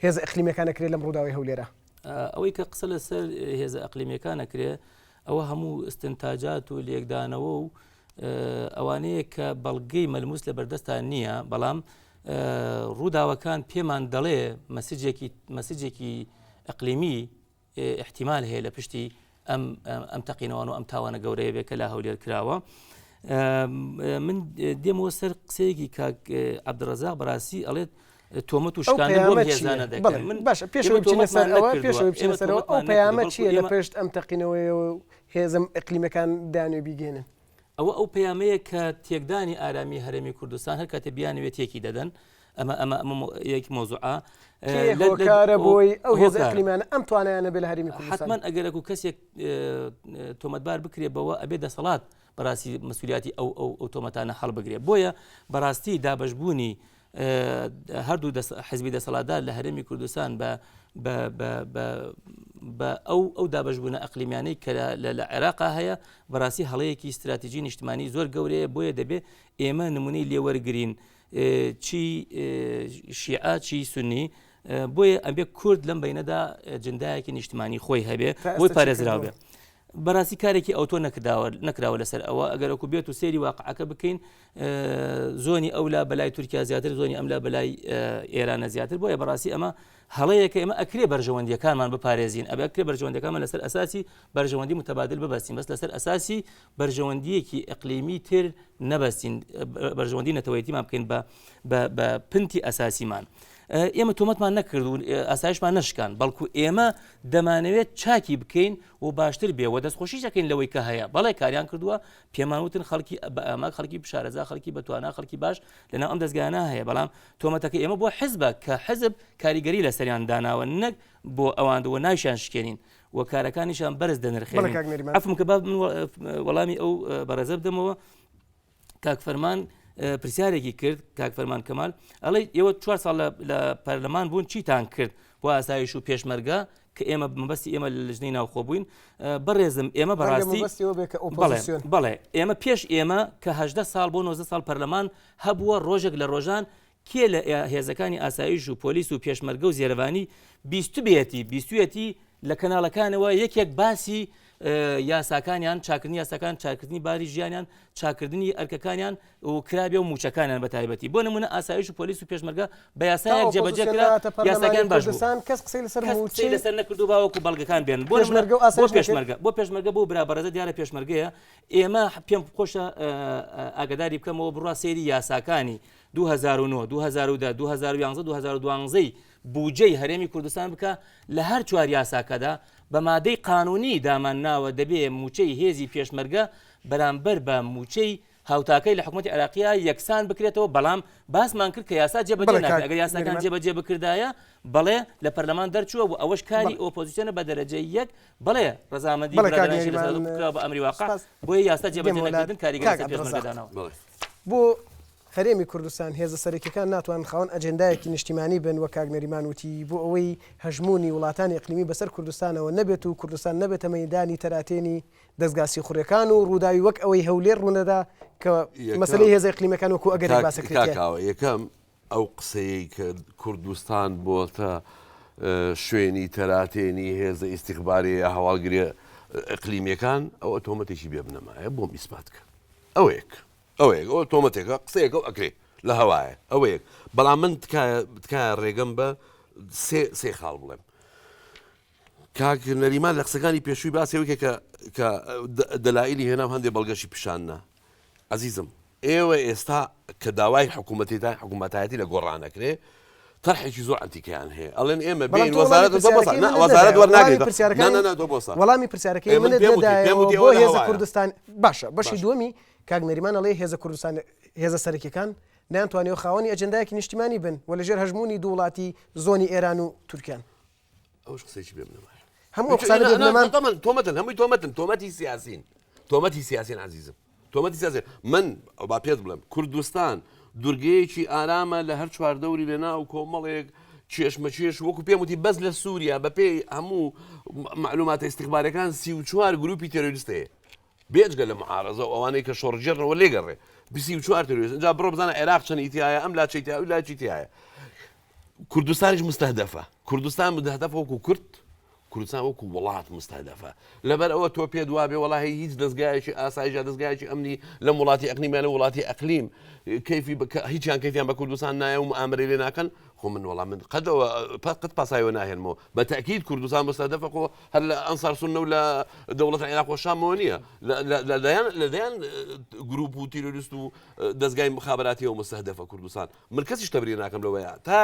[SPEAKER 1] هێزە ئەقلیمیەکان ئەکرێ لەم ڕووداوەی هەولێرە؟
[SPEAKER 2] ئەوەی کە قسە لەسەر هێزە ئەقلیمیەکان ئەکرێ ئەوە هەموو استنتاجات و لێکدانەوە و ئەوانەیە کە بەڵگەی مەلموس لە بەردەستان نییە بەڵام ڕووداوەکان پێمان دەڵێ مەسجێکی مەسجێکی ئەقلیمی ئیحتیمال هەیە لە پشتی ئەم ئەم تەقینەوان و ئەم تاوانە گەورەیە بێ کە لە هەولێر کراوە. من دێمەوە سەر قسەیەکی کاک عەبدولڕەزاق بەڕاستی ئەڵێت تۆمەت و شکاندن بۆ هێزانە دەکەن
[SPEAKER 1] من باشە پێشەوە بچینە سەر ئەوە پێشەوە بچینە سەرەوە ئەو پەیامە چییە لە پشت ئەم تەقینەوەیە و هێزم ئەقلیمەکان دانوێ بیگەێنن
[SPEAKER 2] ئەوە ئەو پەیامەیە کە تێکدانی ئارامی هەرێمی کوردستان هەر کاتێ بیانەوێت تێکی دەدەن ئەمە ئەمە ئەمە یەک مۆزوعە
[SPEAKER 1] هۆکارە بۆی ئەو هێزە ئەقلیمانە ئەم توانایانە بێ لە هەرێمی کوردستان
[SPEAKER 2] حتمما ئەگەرەکو کەسێک تۆمەتبار بکرێ بەوە ئەبێ دەسەڵات بەڕاستی مەسولیاتی ئەو ئەو ئەو تۆمەتانە هەڵبگرێ بۆیە بەڕاستی دابەشبوونی هەردوو حزبی دەسەڵاتدار لە هەرێمی کوردستان بە بە ئەو ئەو دابەشبوونە ئەقلیمیانەی کە لە عێراقا هەیە بەڕاستی هەڵەیەکی استراتیژی نیشتمانی زۆر گەورەیە بۆیە دەبێ ئێمە نمونەی لێوەرگین چی شیعە چی سنی بۆیە ئەبێ کورد لەم بینەدا جندایەکی نیشتمانی خۆی هەبێ بۆی پارێزراو بێ. بەڕاستی کارێکی ئەوتۆ نەکرداوە نەکراوە لەسەر ئەوە ئەگەرەکو بێت و سەیری واقعەکە بکەین زۆنی ئەولا بەلای تورکیا زیاتر زۆنی ئەملا بەلای ئێرانە زیاتر بۆیە بەڕاستی ئەمە هەڵەیەکە ئێمە ئەکرێ بەرژەوەندیەکانمان بپارێزین ئەبێ ئەکرێ بەرژەوەندەکانمان لەسەر ئەساسی بەرژەوەندی متبادل ببەستین بەس لەسەر ئەساسی بەرژەوەندیەکی ئەقلیمی تر نەبەستین بەرژەوەندی نەتەوەیەتیمان بکەین بە بە پنتی ئەساسیمان. ئێمە تۆمەتمان نەکرد و ئاسایشمان نەشکان بەڵکو ئێمە دەمانەوێت چاکی بکەین و باشتر بێ و دەستخۆشیش دەکەین لەوەی کە هەیە بەڵێ کاریان کردووە پێمان وتن خەڵکی بە ئاماک خەڵکی بشارەزا خەڵکی بەتوانا خەڵکی باش لەناو ئەم دەستگایانە هەیە بەڵام تۆمەتەکە ئێمە بۆ حزبە کە حزب کاریگەری لەسەریان داناوە نەک بۆ ئەوان و نایشیان شکێنین و کارەکانیشان بەرز دەنرخێنین عەفوم کە با من وەڵامی ئەو بەڕێزە بدەمەوە کاک فەرمان. پرسیارێکی کرد کاک فەرمان کەمال ئەڵێ ئێوە چوار ساڵ لە پەرلەمان بوون چیتان کرد بۆ ئاسایش و پێشمەرگە کە ئێمە مەبەستی ئێمە لە لژنەی ناوخۆ بووین بەڕێزم ئێمە بەڕاستی بەڵێ ئێمە پێش ئێمە کە هەدە ساڵ بۆ 90 ساڵ پەرلەمان هەبووە ڕۆژێک لە ڕۆژان کێ لە هێزەکانی ئاسایش و پۆلیس و پێشمەرگە و زێرەڤانی بیستبێتی بیستویەتی لە کەناڵەکانەوە یەکێک باسی یاساکانیان چاکردنی یاساکان چاکردنی باری ژیانیان چاکردنی ئەرکەکانیان و کرابێ و موچەکانیان بە تایبەتی بۆ نمونە ئاسایش و پۆلیس و پێشمەرگە بە یاسایەک جێبەجێ کرا یاساکان باش بوو
[SPEAKER 1] کەس قسەی لەسەر
[SPEAKER 2] کەس قسەی لەسەر نەکردو باوەکو بەڵگەکان بێن بۆ نمونە بۆ پێشمەرگە بۆ پێشمەرگە بۆ برا بەڕێزە دیارە پێشمەرگەیە ئێمە پێم خۆشە ئاگداری بکەمەوە بڕوا سەیری یاساکانی 2009 2010 2011 2012 ی بودجەی هەرێمی کوردستان بکە لە هەر چوار یاساکەدا بە مادەی قانونی دامان ناوە دەبێ موچەی هێزی پێشمەرگە بەرامبەر بە موچەی هاوتاکەی لە حکومەتی عێراقیە یەکسان بکرێتەوە بەڵام باسمان کرد کە یاسا جێبەجێ ناکرێت ئەگەر یاساکان جێبەجێ بکردایە بەڵێ لە پەرلەمان دەرچووە و ئەوەش کاری ئۆپۆزیسیۆنە بە دەرەجە یەک بەڵێ ڕەزامەندی برادەرانیشی لەسەر کراوە بە ئەمری واقع بۆیە یاسا جێبەجێ نەکردن کاریگەری لەسەر پێشمەرگە داناوە.
[SPEAKER 1] بۆ هەرێمی کوردستان هێزە سەرەکیەکان ناتوانن خاوەن ئەجێندایەکی نیشتیمانی بن وەک کاک نەریمان وتی بۆ ئەوەی هەژموونی وڵاتانی ئیقلیمی بەسەر کوردستانەوە نەبێت و کوردستان نەبێتە مەیدانی تەراتێنی دەزگا سیخوڕیەکان و ڕووداوی وەک ئەوەی هەولێر ڕوونەدا کە مەسەلەی هێزە ئیقلیمەکان وەکو ئەگەرێک باسەکرێت
[SPEAKER 3] کاک کاوە یەکەم ئەو قسەیەی کە کوردستان بۆتە شوێنی تەراتێنی هێزە ئیستیخباریە هەواڵگریە ئیقلیمیەکان ئەوە تۆمەتێکی بێ بنەمایە بۆم ئیسپات کە ئەوەیەک ئەوەیەک ئەوە تۆمەتێکە قسەیەکە و ئەکرێ لە هەوایە ئەوەیەک بەڵام من تکایە تکایە ڕێگەم بە سێ سێ خاڵ بڵێم کاک نەریمان لە قسەکانی پێشووی باسی ئەوەی کە کە دەلایلی هێنا و هەندێ بەڵگەشی پیشان نا. عەزیزم ئێوە ئێستا کە داوای حکوومەتێتان حکوومەتایەتی لە گۆڕان ئەکرێ تەرحێکی زۆر عەنتیکەیان هەیە ئەڵێن ئێمە بێین وەزارەت وەزارەت وەرناگرێت
[SPEAKER 1] وەڵامی پرسیارەکەی منت نەدایەوە بۆ هێزە کوردستان باشە بەشی دووەمی کاک نەریمان ئەڵێ هێزە کوردستان هێزە سەرەکیەکان نەیانتوانیوە خاوەنی ئەجێندایەکی نیشتیمانی بن و لەژێر هەژموونی دوو وڵاتی زۆنی ئێران و تورکیان.
[SPEAKER 3] ئەوش قسەیەکی بێ بنەمایە.
[SPEAKER 1] هەموو ئەو قسانە بێ بنەمان.
[SPEAKER 3] تۆمەتن هەمووی تۆمەتن تۆمەتی سیاسین تۆمەتی سیاسین عزیزم تۆمەتی سیاسی من با پێت بڵێم کوردستان دورگەیەکی ئارامە لە هەر چواردەوری لە ناو کۆمەڵێک کێشمەکێش وەکو پێم وتی بەس لە سووریا بەپێی هەموو معلوماتە ئیستیخبارەکان 34 گروپی تێرۆریست هەیە بێجگە لە معارەزە و ئەوانەی کە شۆڕگێڕنەوە لێگەڕێ 24 تێرۆریست اینجا بڕۆ بزانە عێراق چەندی تایە ئەم لا چی تایە ئەو لا چی تایە کوردستانیش مستهدەفە کوردستان مستهدەفە وەکو کورد کوردستان وەکو وڵات مستهدەفە لەبەر ئەوە تۆ پێت وابێ وەڵاهی هیچ دەستگایەکی ئاسایش یا دەستگایەکی ئەمنی لەم وڵاتی ئەقلیمیان لە وڵاتی ئەقلیم کەیفی هیچیان کەیفیان بە کوردستان نایە و مؤامرەی لێ ناکەن خۆ من وەڵام من قەدەوە قەت پاسایەوە ناهێنمەوە بە تەکید کوردستان مستهدەفە خۆ هەر لە ئەنسار سوننە و لە دەوڵەت عێراق و شامەوە نییە لە دەیان گروپ و تیرۆریست و دەستگای مخابراتیەوە مستهدەفە کوردستان من کەسیش تەبریر ناکەم لەوەیا تا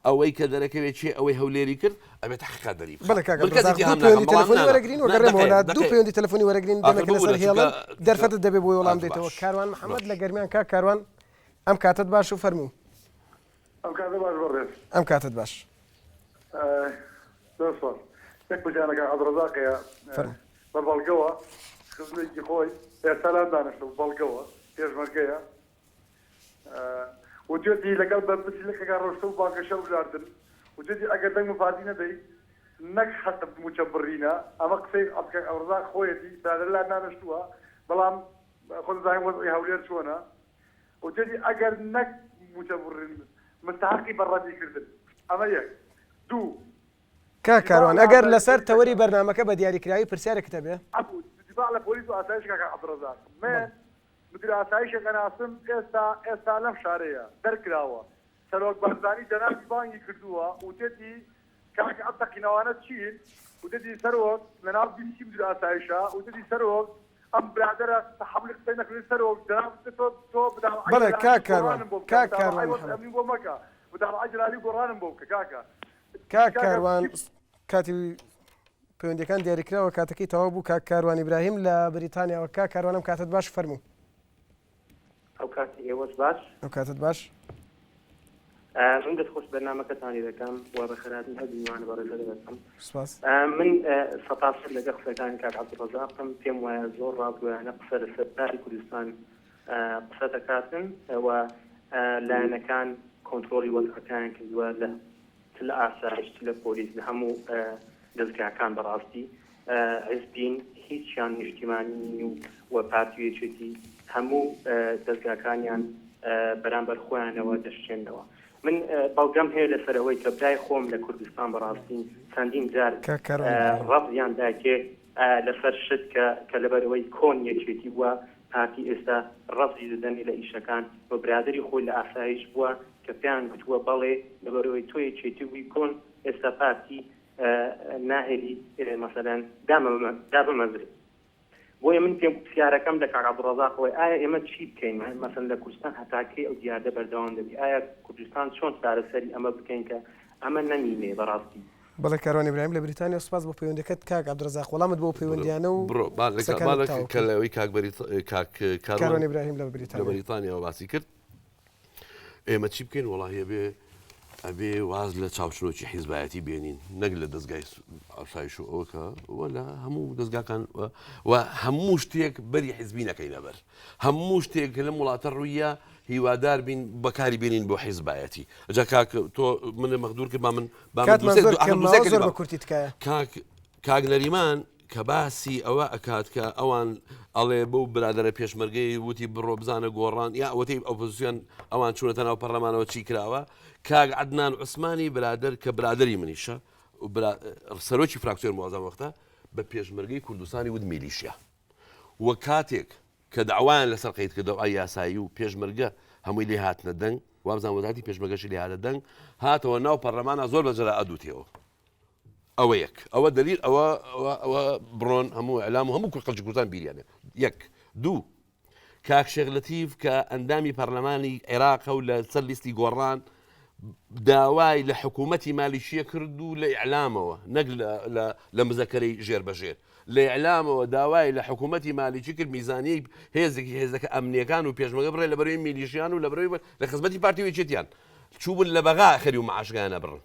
[SPEAKER 3] ئەوەی کە دەرەکەوێت کێ ئەوەی هەولێری کرد ئەبێت تحقیقات دەری بخات.
[SPEAKER 1] بەڵێ کاک
[SPEAKER 3] من کەسی
[SPEAKER 1] عەبدولرەزاق
[SPEAKER 3] تیهام
[SPEAKER 1] دوو پەیوەندی
[SPEAKER 3] ناکەم بەڵام
[SPEAKER 1] تەلەفۆنی
[SPEAKER 3] نا نا
[SPEAKER 1] وەرەگرین و
[SPEAKER 3] نا
[SPEAKER 1] گەڕێمەوە
[SPEAKER 3] دەقەیەک
[SPEAKER 1] لا دوو
[SPEAKER 3] دەقەیەک
[SPEAKER 1] پەیوەندی تەلەفۆنی وەرەگرین
[SPEAKER 3] ئاخر
[SPEAKER 1] دەمێکە لەسەر
[SPEAKER 3] ببورە
[SPEAKER 1] هێڵن
[SPEAKER 3] چونکە
[SPEAKER 1] دەرفەتت دەبێ بۆی وەڵام
[SPEAKER 3] ئاخ
[SPEAKER 1] دەیتەوە
[SPEAKER 3] باش
[SPEAKER 1] کاروان محەمەد
[SPEAKER 3] باش
[SPEAKER 1] لە گەرمیان کاک کاروان ئەم کاتەت باش و فەرموو.
[SPEAKER 9] ئەم کاتە باش بەڕێز.
[SPEAKER 1] ئەم کاتەت باش.
[SPEAKER 9] زۆر سوپاس. یەک پرسیارە کاک عەبدولڕەزاق هەیە
[SPEAKER 1] فەرموو.
[SPEAKER 9] بە بەڵگەوە خزمێکی خۆی ئێستا لام دانیشتووە بە بەڵگەوە پێشمەرگەیە وتویەتی لەگەڵ بەرپرسی لقێکا ڕۆشتووە بۆ بانگەشەی هەڵبژاردن، وتویەتی ئەگەر دەنگ بە پارتی نەدەی نەک حەقت موچە بڕینە، ئەمە قسەی عەبدولڕەزاق خۆیەتی، برادەر لام دانیشتووە، بەڵام خۆت دەزانی وەزعی هەولێر چۆنە، وتویەتی ئەگەر نەک موچە بڕین مستحقی بە ڕەدی کردن، ئەمە یەک. دوو.
[SPEAKER 1] کاک
[SPEAKER 9] دیفاع
[SPEAKER 1] کاروان
[SPEAKER 9] لە
[SPEAKER 1] ئەگەر
[SPEAKER 9] ئاسایش
[SPEAKER 1] لەسەر
[SPEAKER 9] پۆلیس
[SPEAKER 1] تەوەری
[SPEAKER 9] دەکا.
[SPEAKER 1] بەرنامەکە بە دیاریکراوی پرسیارێکت هەبێ.
[SPEAKER 9] عەفو، دیفاع لە پۆلیس و ئاسایش کاکە عەبدولڕەزاق. من
[SPEAKER 1] بەڵێ.
[SPEAKER 9] مدیر ئاسایشێک ئەناسم ئێستا ئێستا لەم شارەیە دەرکراوە سەرۆک بارزانی جەنابی بانگی کردووە وتێتی کاکە ئەم تەقینەوانە چین وتێتی سەرۆک لەناو بیستی مدیر ئاسایشە وتێتی سەرۆک ئەم برادەرە تەحەمولی قسەی نەکردی سەرۆک جەناب تۆ تۆ متابعەی
[SPEAKER 1] بەڵێ
[SPEAKER 9] جەلالی
[SPEAKER 1] کاک کاروان
[SPEAKER 9] گۆڕانم بۆ بکە
[SPEAKER 1] کاک
[SPEAKER 9] متابعەی
[SPEAKER 1] کاروان
[SPEAKER 9] وەزعی
[SPEAKER 1] محەمەد.
[SPEAKER 9] ئەمنیم بۆ مەکە متابعەی جەلالی گۆڕانم بۆ بکە کاکە
[SPEAKER 1] کاک
[SPEAKER 9] کاکە
[SPEAKER 1] کاروان
[SPEAKER 9] چی
[SPEAKER 1] کاتی پەیوەندیەکان دیاریکراوە کاتەکەی تەواو بوو کاک کاروان ئیبراهیم لە بریتانیاوە کاک کاروان ئەم کاتەت باش فەرموو.
[SPEAKER 10] ئەو کاتی ئێوەش باش.
[SPEAKER 1] ئەو کاتت باش.
[SPEAKER 10] من دەست خۆش بەرنامەکەتانی دەکەم و بەخێرهاتنی هەردوو میوانە بەڕێزە دەکەم.
[SPEAKER 1] سپاس.
[SPEAKER 10] من سەتاسەد لەگەڵ قسەکانی کاک عەبدولڕەزاقم، پێم وایە زۆر ڕاستگۆیانە قسە لەسەر باری کوردستان. قسە دەکاتن و لایەنەکان کۆنترۆڵی وەزعەکەیان کردووە لە چ لە ئاسایش چ لە پۆلیس لە هەموو دەزگاکان بەڕاستی حزبین هیچیان نیشتیمانی نین و و پارتی و یەکێتی هەموو دەزگاکانیان بەرامبەر خۆیانەوە دەشکێننەوە من بەڵگەم هەیە لەسەر ئەوەی کە برای خۆم لە کوردستان بەڕاستی چەندین جار
[SPEAKER 1] کاک کاروان ئیبراهیم.
[SPEAKER 10] ڕەفزیان داکێ لەسەر شت کە کە لەبەرئەوەی کۆن یەکێتی بووە پارتی ئێستا ڕەفزی دەدەنێ لە ئیشەکان و برادەری خۆی لە ئاسایش بووە کە پێیان گوتووە بەڵێ لەبەرئەوەی تۆ یەکێتی بووی کۆن ئێستا پارتی ناهێلی مەسەلەن دابمەزرێ. بۆیە من پێم پرسیارەکەم لە کاک عەبدولڕەزاق ئەوەیە ئایا ئێمە چی بکەین مەسەلەن لە کوردستان هەتا کەی ئەو دیاردە بەردەوام دەبی ئایا کوردستان چۆن چارەسەری ئەمە بکەین کە ئەمە نەمینێ بەڕاستی.
[SPEAKER 1] بەڵێ کاروان ئیبراهیم لە بریتانیا سوپاس بۆ پەیوەندیەکەت کاک عەبدولرەزاق وەڵامت بۆ ئەو پەیوەندیانە و
[SPEAKER 3] بڕۆ با لە
[SPEAKER 1] قسەکانت
[SPEAKER 3] با لە
[SPEAKER 1] تەواو
[SPEAKER 3] کە
[SPEAKER 1] کەین.
[SPEAKER 3] لەوەی کاک بەریت کاک
[SPEAKER 1] کاروان
[SPEAKER 3] کاروان
[SPEAKER 1] ئیبراهیم لە
[SPEAKER 3] لە
[SPEAKER 1] بریتانیا.
[SPEAKER 3] بەریتانیاوە باسی کرد ئێمە چی بکەین وەڵاهی ئەبێ ئەبێ واز لە چاوچنۆکی حیزبایەتی بێنین نەک لە دەستگای ئاسایش و ئەوەکە وە لە هەموو دەستگاکان و هەموو شتێک بەری حیزبی نەکەینە بەر هەموو شتێک لەم وڵاتە ڕوویە هیوادار بین بەکاری بێنین بۆ حیزبایەتی جا کاک تۆ منە مەغدور کرد با من با من
[SPEAKER 1] کاتمان
[SPEAKER 3] دووسێ
[SPEAKER 1] زۆر
[SPEAKER 3] دوو-
[SPEAKER 1] کەم
[SPEAKER 3] دووسێ
[SPEAKER 1] ماوە زۆر
[SPEAKER 3] کەلیمە
[SPEAKER 1] بە کورتی تکایە
[SPEAKER 3] کاک کاک نەریمان کە باسی ئەوە ئەکات کە ئەوان ئەڵێ بەو برادەرە پێشمەرگەی وتی بڕۆ بزانە گۆڕان یا ئەوەتەی ئۆپۆزیسیۆن ئەوان چوونەتە ناو پەرلەمانەوە چی کراوە کاک عەدنان عوسمانی برادەر کە برادەری منیشە و برا سەرۆکی فراکسیۆن موازان وەختە بە پێشمەرگەی کوردستانی وت میلیشیا و کاتێک کە داوایان لەسەر قەید کردەوە ئای یاسایی و پێشمەرگە هەمووی لێ هاتنە دەنگ وابزانم وەزارەتی پێشمەرگەشی لێ هاتە دەنگ هاتەوە ناو پەرلەمانە زۆر بە جەرائەت وتیەوە ئەوە یەک ئەوە دەلیل ئەوە ئەوە ئەوە بڕۆن هەموو ئەلام و هەموو خەڵکی کوردستان بیریانە یەک دوو کاک شێخ لەتیف کە ئەندامی پەرلەمانی عێراقە و لە سەر لیستی گۆڕان داوای لە حکوومەتی مالیشیە کرد و لە ئیعلامەوە نەک لە مزەکەرەی ژێر بەژێر لە ئیعلامەوە داوای لە حکوومەتی مالیکی کرد میزانیەی هێزێکی هێزەکە ئەمنیەکان و پێشمەگە بڕێ لە بەرەی میلیشیان و لە بەرەی لە خزمەتی پارتی و یەکێتیان چوو بن لە بەغا خەری و معاشگانە بڕن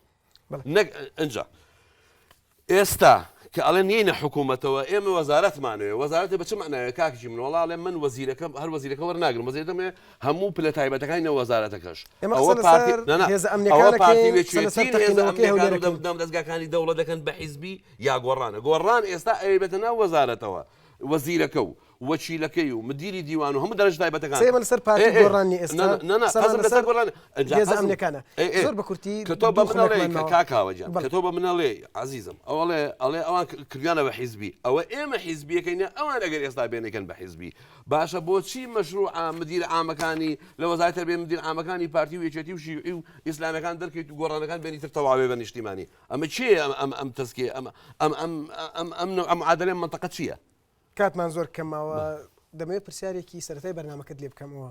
[SPEAKER 3] نەک ئەجا ئێستا کە ئەڵێن نینە حکوومەتەوە ئێمە وەزارەتمانەوێ وەزارەتی بە چ معناوێ کاکیی من وەڵا ئەڵێ من وەزیرەکەم هەر وەزیرەکە وەرناگرم وەزیرەکەم هەموو پلە تایبەتەکانی نەوە وەزارەتەکەش
[SPEAKER 1] ئێمە
[SPEAKER 3] ئەوە
[SPEAKER 1] قسە
[SPEAKER 3] پارتی
[SPEAKER 1] لەسەر
[SPEAKER 3] نا نا
[SPEAKER 1] هێزە
[SPEAKER 3] ئەوە
[SPEAKER 1] ئەمنیەکان
[SPEAKER 3] پارتی
[SPEAKER 1] ئەکەین، قسە لەسەر
[SPEAKER 3] وێچێتین هێزە
[SPEAKER 1] تەقینەوەکەی
[SPEAKER 3] ئەمنیەکان
[SPEAKER 1] هەولێر
[SPEAKER 3] و
[SPEAKER 1] ئەکەین.
[SPEAKER 3] دەم دەزگاکانی دەوڵەت دەکەن بە حیزبی یا گۆڕانە گۆڕان ئێستا ئەوێ بێتە ناو وەزارەتەوە وەزیرەکە و وەکیلەکەی و مدیری دیوان و هەموو دەرەجە تایبەتەکان
[SPEAKER 1] قسەی ئێمە لەسەر پارتی
[SPEAKER 3] ئێ ئێ
[SPEAKER 1] گۆڕان نییە ئێستا،
[SPEAKER 3] نا نا نا
[SPEAKER 1] قسەمان
[SPEAKER 3] قەزم لەسەر
[SPEAKER 1] لەسەر
[SPEAKER 3] گۆڕان ئەنجا
[SPEAKER 1] هێزە
[SPEAKER 3] قەزم
[SPEAKER 1] ئەمنیەکانە.
[SPEAKER 3] ئێ ئێ
[SPEAKER 1] زۆر بە کورتی
[SPEAKER 3] کە تۆ بە
[SPEAKER 1] دوو
[SPEAKER 3] من ئەڵێی
[SPEAKER 1] خولەکمان
[SPEAKER 3] کە
[SPEAKER 1] ماوە.
[SPEAKER 3] کاک کاوە گیان
[SPEAKER 1] بەڵێ.
[SPEAKER 3] کە تۆ بە من ئەڵێی عەزیزم ئەو ئەڵێ ئەڵێ ئەوان کردیانە بە حیزبی ئەوە ئێمە حیزبیەکەین یا ئەوان ئەگەر ئێستا بێن ئەیکەن بە حیزبی باشە بۆچی مەشروعە مدیر عامەکانی لە وەزارەتی تەربیە مدیر عامەکانی پارتی و یەکێتی و شیوعی و ئیسلامیەکان دەرکەیت و گۆڕانەکان بێنی تر تەواوێ بە نیشتیمانی ئەمە کێیە ئەم ئەم ئەم تەزکیە ئەم ئەم ئەم ئەم ئەم نەوعە معادەلەی مەنتەقە چییە؟
[SPEAKER 1] کاتمان زۆر کەم ماوە دەمەوێت پرسیارێکی سەرەتای بەرنامەکەت لێ بکەمەوە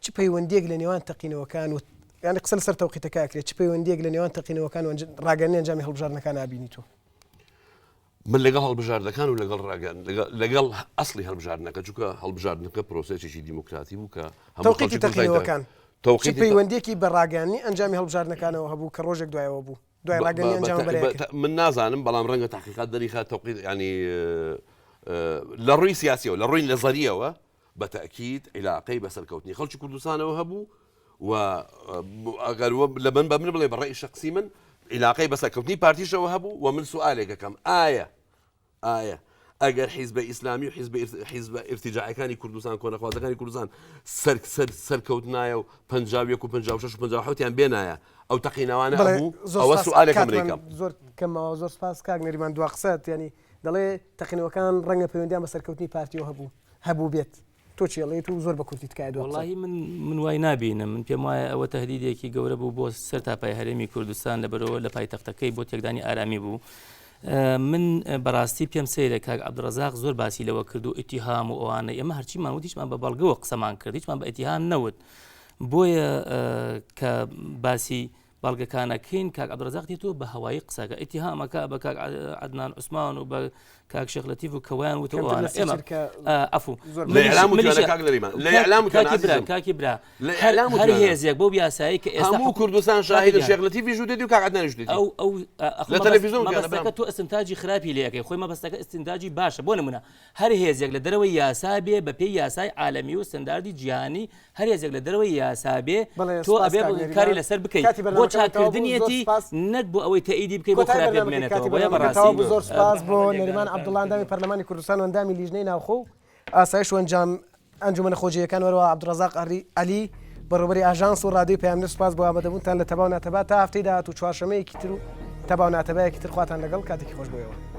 [SPEAKER 1] چ پەیوەندیەک لە نێوان تەقینەوەکان و یانی قسە لەسەر تەوقیتەکە ئەکرێت چ پەیوەندیەک لە نێوان تەقینەوەکان و ڕاگەیاندنی ئەنجامی هەڵبژاردنەکان ئابینی تۆ؟
[SPEAKER 3] من لەگەڵ هەڵبژاردەکان و لەگەڵ ڕاگەن لەگەڵ ئەسڵی هەڵبژاردنەکە چونکە هەڵبژاردنەکە پرۆسێسێکی دیموکراتی بوو کە هەموو
[SPEAKER 1] تەوقیتی
[SPEAKER 3] خەڵکی کوردستانی
[SPEAKER 1] تەقینەوەکان چ
[SPEAKER 3] تەوقیتی
[SPEAKER 1] پەیوەندیەکی بە ڕاگەیاندنی ئەنجامی هەڵبژاردنەکانەوە هەبوو کە ڕۆژێک دوایەوە بوو دوای ڕاگەیاندنی ئەنجامە بەرەیەکە؟
[SPEAKER 3] من نازانم بەڵام ڕەنگە تحقیقات دەریخا تەوقیت ینی لە ڕووی سیاسیەوە لە ڕووی نەزەریەوە بە تەئکید عیلاقەی بە سەرکەوتنی خەڵکی کوردستانەوە هەبوو و ئەگەر لە من بە من بڵێ بە ڕەئی شەخسی من عیلاقەی بە سەرکەوتنی پارتیشەوە هەبوو و من سوالێک ئەکەم ئایا ئایا ئەگەر حیزبە ئیسلامی و حیزب حیزبە ئیرتیجاعەکانی کوردستان کۆنەخوازەکانی کوردستان سەر سەر سەرکەوتنایە و 51 و 56 و 57 بێنایە ئەو تەقینەوانە
[SPEAKER 1] بەڵێ
[SPEAKER 3] ئەبوو
[SPEAKER 1] زۆر
[SPEAKER 3] ئەوە
[SPEAKER 1] سپاس
[SPEAKER 3] سوالێکە
[SPEAKER 1] کاتمان
[SPEAKER 3] منەکەم
[SPEAKER 1] زۆر کەمەوە زۆر سپاس کاک نەریمان دوا قسەت ینی دەڵێ تەقینەوەکان ڕەنگە پەیوەندیان بە سەرکەوتنی پارتیەوە هەبوو هەبووبێت تۆ چی ئەڵێیت و زۆر بە کورتی تکایە دوا قسە.
[SPEAKER 2] وەڵاهی من من وای نابینم من پێم وایە ئەوە تهدیدێکی گەورە بوو بۆ سەر تاپای هەرێمی کوردستان لەبەرەوە لە پایتەختەکەی بۆ تێکدانی ئارامی بوو من بەڕاستی پێم سەیرە کاک عەبدولڕەزاق زۆر باسی لەوە کرد و ئیتیهام و ئەوانە ئێمە هەرچیمان وت هیچمان بە بەڵگەوە قسەمان کرد هیچمان بە ئیتیهام نەوت بۆیە کە باسی. بەڵگەکانەکەین کاک عەبدولڕەزاق دێتەوە بە هەوایی قسەکە ئیتیهامەکە بە کاک عەدنان عوسمان و بە کاک شێخ لەتیف و کەوایان وتەوە ئێمە عەفو کاکی برا هەر هێزێک بۆ یاسایی کە
[SPEAKER 3] ئێستا هەموو کوردستان شاهیدە شێخ لەتیفیش وتێتی و کاک عەدنانیش وتێتی
[SPEAKER 2] ئەو ئەو لە تەلەفیزیۆن مەبەستەکە تۆ ئستنتاجی خراپی لێ ئەکەی خۆی مەبەستەکە ئستنتاجی باشە بۆ نمونە هەر هێزێک لە دەرەوەی یاسا بێ بە پێی یاسای عالەمی و ستەنداردی جیهانی هەر هێزێک لە دەرەوەی یاسا بێ تۆ ئەبێ کاری لەسەر بکەیت بۆ چاککردنیەتی نەک بۆ ئەوەی تەئیدی بکەیت بۆ خراپی بمێنێتەوە. بۆیە بەڕاستی
[SPEAKER 1] زۆر سپاس بۆ نەریمان عەبدوڵڵا ئەندامی پەرلەمانی کوردستان و ئەندامی لیژنەی ناوخۆ و ئاسایش و ئەنجام ئەنجومەنە خۆجێیەکان وەروەها عەبدولڕەزاق عەلی بەڕێوەبەری ئاژانس و ڕادیۆی پەیامنێر سوپاس بۆ ئامادەبوونتان لە تەبا و ناتەبا تا هەفتەی داهاتوو چوارشەمەیەکی تر و تەبا و ناتەبایەکی تر خواتان لەگەڵ کاتێکی خۆش بۆ ئێوە.